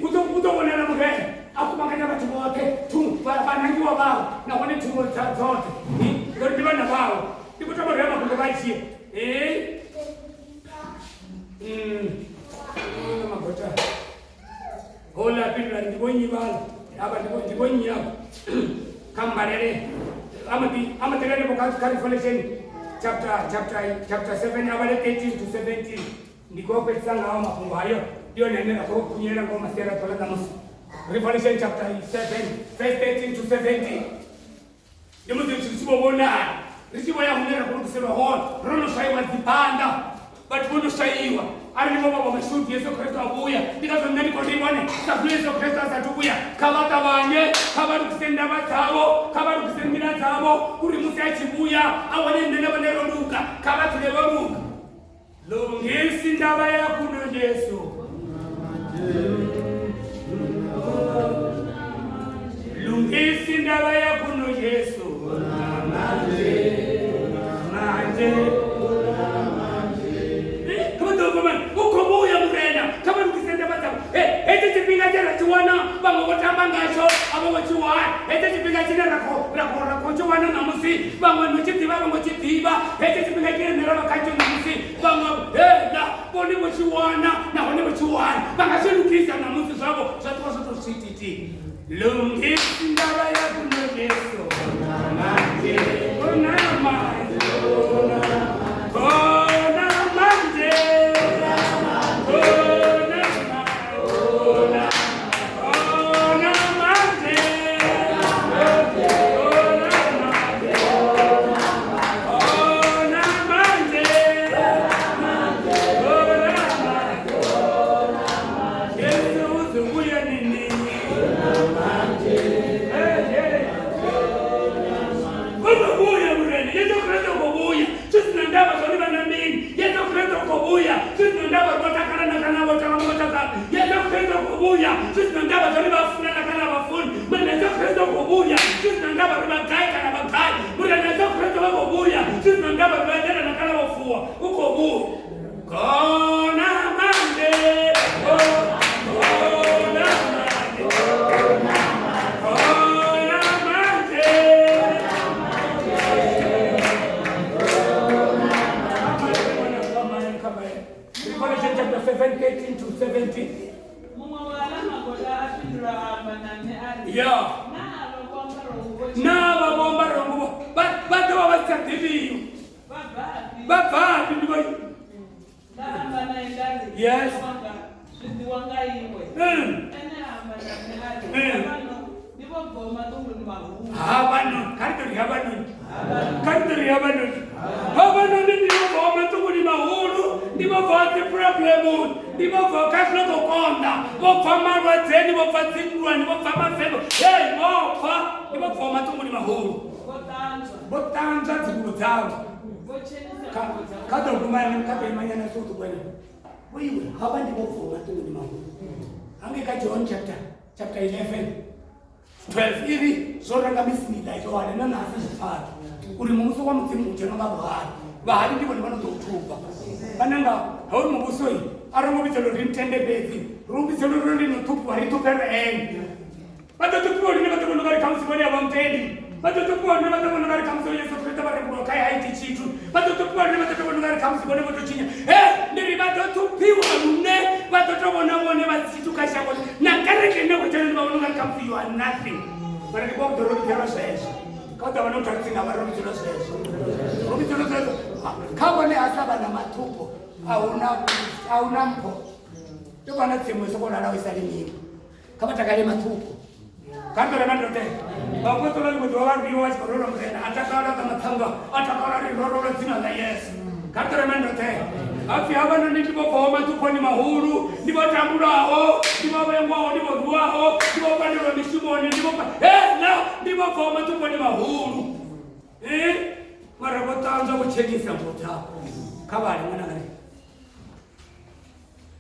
U ḓo u ḓo vhonala murena a kuvhanganya vhathu vhoṱhe thu vhanangiwa vhawe nahone thungo dza dzoṱhe. Ngori ndi vhana vhawe. Ndi khou tama uri haya mafhungo vha dzhie. Ee. Magota. Hola fhindula ndi vho nnyi vhala avha ndi vho ndi vho nnyi avha kha mbalele amaḓi amaḓi henefho kha kha Revelation chapter chapter chapter 7 a vhale 13 to 17 ndi khou fhedzisa ngaho mafhungo hayo ndi yone ane ra khou khunyelela ngoho masiari a ḓuvha ḽa ṋamusi Revelation chapter 7 verse 13 to 17 Ndi musi ri tshi vho vhonala, ri tshi vho ya hune ra khou lugiselwa hone, ro no swaiwa dzibanda, vhathu vho no swaiwa. Arali vho vha vha mashudu Yesu Kristo a vhuya, ndi ngazwo nṋe ndi khou ri vhone sa zwino Yesu Kristo a sathu vhuya, kha vha ṱavhanye, kha vha lugise ndavha dzavho, kha vha lugise nḓila dzavho, uri musi a tshi vhuya a wane nṋe na vhone ro luga, kha vha dzule vho luga. Lungisi ndavha ya kuno Yesu. Lungisi ndavha ya kuno Yesu. Manje. Kha vha ḓo vha u khou vhuya murena kha vha lugise ndavha dzavho. Hetshi tshifhinga tshe ra tshi wana vhaṅwe vho tamba ngatsho a vho ngo tshi wana. Hetshi tshifhinga tshine ra khou ra khou ra khou tshi wana ṋamusi vhaṅwe no tshi ḓivha vho ngo tshi ḓivha. Hetshi tshifhinga tshine nṋe ra vha khatsho ṋamusi vhaṅwe hela vhone vho tshi wana nahone vho tshi wana vha nga zwi lugisa ṋamusi zwavho zwa ṱuwa zwo tou swititi. Lungisi ndavha ya kuno Jesu. Manje, ona manje, ona manje, ona ona manje, ona manje, ona manje. Yesu uzobuya nini? Hey, hey. Uzobuya murena Yesu Kristo ukhou vhuya zwi si na ndavha zwori vha na mini Yesu Kristo ukhou vhuya zwi si na ndavha uri vho takala na kana vho takala vho takala Yesu Kristo ukhou vhuya zwi si na ndavha zwori vha funana kana vha funi murena Yesu Kristo ukhou vhuya zwi si na ndavha uri vha gai kana vha gai murena Yesu Kristo vha khou sa ḓivhiho vha bvafhi ndi vho Yes. Zwi ḓiwa nga iwe. Ene a amba na nṋe a ri, Havhano ndi vho bvaho maṱunguni mahulu. Havhanoni, kha ri ḓo ri havhanoni, kha ri ḓo ri havhanoni, havhanoni ndi vho bvaho maṱunguni mahulu, ndi vho bvaho dziproblemuni, ndi vho bvaho kha zwi no khou konḓa, vho bva malwadzeni, vho bva dzinndwani, vho bva mavemo, hei vho bva, ndi vho bvaho maṱunguni mahulu. Vho ṱanzwa. Vho ṱanzwa dzinguvho dzavho. Vho tshenisa Kha nguvho dzavho. kha ḓo guma kha ḓo imanyana zwiṱukuṱuku Vhoiwe havha ndi vho bvaho maṱunguni mahulu. Hangei kha John chapter 11 12 i ri zwo ranga misini iḽa Yohane na ṋahasi zwi pfala uri muvhuso wa Mudzimu u dzhenwa nga vhuhali. Vhahali ndi vhone vha no ḓo u thuba. Vhananga hoyu muvhuso a ro ngo vhidzelwa uri ri tende fhedzi, ro vhidzelwa uri ri no ṱhuphiwa ri ṱhuphe ene. Vha ḓo ṱhuphiwa lune vha ḓo vhona ungari khamusi vhone a vha mutendi. Vha ḓo ṱhuphiwa lune vha ḓo vhona ungari khamusi Yesu Kristo vha rembuluwa khae ha iti tshithu. Vha ḓo ṱhuphiwa lune vha ḓo tou vhona ungari khamusi vhone vho tou tshinya. He, ndi ri vha ḓo ṱhuphiwa lune vha ḓo tou vhona vhone vha si tshithu kha shango na kereke ine khou dzhena vha vhona ungari khamusi you are nothing. Mara ndi khou ḓo ro vhidzelwa zwezwo. Kha u ḓo vha na muthu a tsini a vha ro vhidzelwa zwezwo. Ro vhidzelwa zwezwo. Kha vhone ha sa vha na maṱhupho a huna mpho. Ndo vha na tsimu i sokou lalaho i sa limiwi. Kha vha takale maṱhupho kha ri ḓo ndote vhaapostola ḽiṅwe ḓuvha vha rwiwa vha tshi khou rwelwa murena a takala nga maṱhanga a takala ri rorolwa dzina ḽa Yesu. Kha ri ḓo ndote hapfi havhanoni ndi vho bvaho maṱhuphoni mahulu, ndi vho tambulaho, ndi vho vhengwaho, ndi vho rwiwaho, ndi vho pandelwa mishumoni, ndi vho hela ndi vho bvaho maṱhuphoni mahulu. Mara vho ṱanzwa vho tshenisa nguwo dzavho. Kha vhale ṅwananga.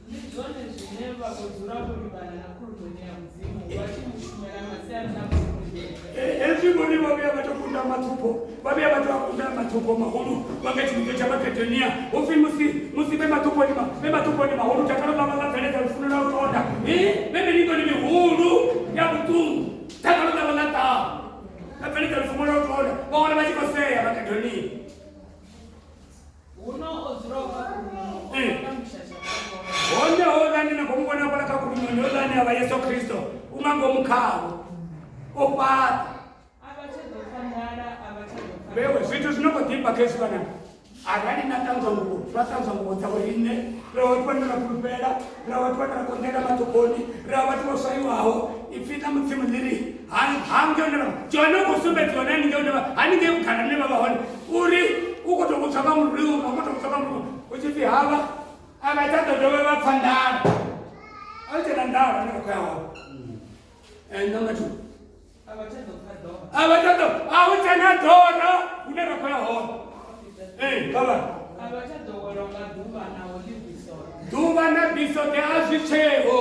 Ndi zwone zwine vha khou dzula vho livhana na khuluṋoni ya Mudzimu vha tshi mu shumela masiari na vhusiku nḓilani. Hezwi vhone vha vhuya vha tou kunda maṱhupho, vha vhuya vha tou kunda maṱhupho mahulu vha nga tshivhidzo tsha Makedonia. Hu pfi musi musi vhe maṱhuphoni vhe maṱhuphoni mahulu dakalo ḽavho ḽa bveledza lufuno lwa u tonda. Vhe milingoni mihulu ya vhuṱungu dakalo ḽavho ḽa ṱaha ḽa bveledza lufuno lwa u tonda. Vha wana vha tshi khou sea Makedonia. Huno o dzulaho kha khuluṋoni o fhaṱa mushasha kha vhone. Hone houḽani na khou mu vhona hafhaḽa kha khuluṋoni houḽani a vha Yesu Kristo u nga ngomu khavho o fhaṱa. A vha tsha ḓo pfa nḓala, a vha tsha ḓo pfa Vhewe zwithu zwi no khou ḓifha khezwi vhana arali na ṱanzwa nguvho ra ṱanzwa nguvho dza vhoriṋe ra vhathu vhane ra fhulufhela ra vhathu vhane ra konḓelela maṱhokoni ra vhathu vho swaiwaho ipfi ḽa Mudzimu ḽi ri hangei hune vha Johane u khou sumbedziwa na haningei hune vha haningei vhugala hune vha vha hone uri u khou tou vhudzwa nga muruṅwa u khou tou vhudzwa nga muruṅwa hu tshi pfi havha a vha tsha ḓo dovha vha pfa nḓala a hu tshena nḓala hune vha khou ya hone and number two A vha tsha ḓo pfa ḓora. a vha tsha ḓo a hu tshena ḓora hune ra khou ya hone ee baba A vha tsha ḓo welwa nga ḓuvha naho ḽi bisoṱhe. ḓuvha na bisoṱhe a zwi tsheho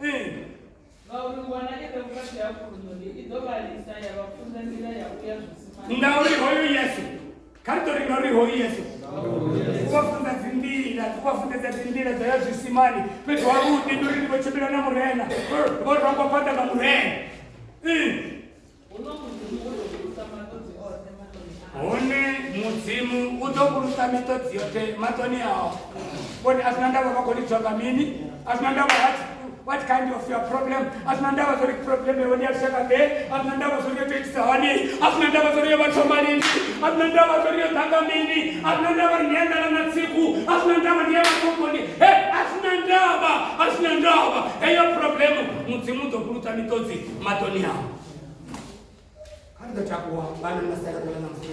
ee Ngauri ngwana i re vhukati ha khuluṋoni i ḓo vha lisa ya vha funza nḓila ya u ya zwisimani. Ngauri hoyu Yesu, kha ri ḓo ri ngauri hoyu Yesu u vha funza dzinḓila, u vha funḓedza dzinḓila dza ya zwisimani fhethu havhuḓi, ndi uri ndi vho tshimbila na Murena, vho rangwa phanḓa nga Murena. Huno Mudzimu u ḓo vhulusa maṱodzi oṱhe maṱoni avho. Hone Mudzimu u ḓo vhulusa miṱodzi yoṱhe maṱoni avho. Vhone a zwi na ndavha vha khou lidzwa nga mini, a zwi na ndavha what kind of your problem, a zwi na ndavha zwo ri problem yawe ndi ya lushaka ḓe, a zwi na ndavha zwo ri yo tou itisa hani, a zwi na ndavha zwo ri yo vha thoma lini, a zwi na ndavha zwo ri yo ḓa nga mini, a zwi na ndavha ri ndi ya nḓala na tsiku, a zwi na ndavha ndi ya maṱokoni, he a zwi na ndavha, a zwi na ndavha heyo problem Mudzimu u ḓo vhulusa miṱodzi maṱoni avho. Kha ri ḓo takuwa vhana masela ḓuvha ḽa musi.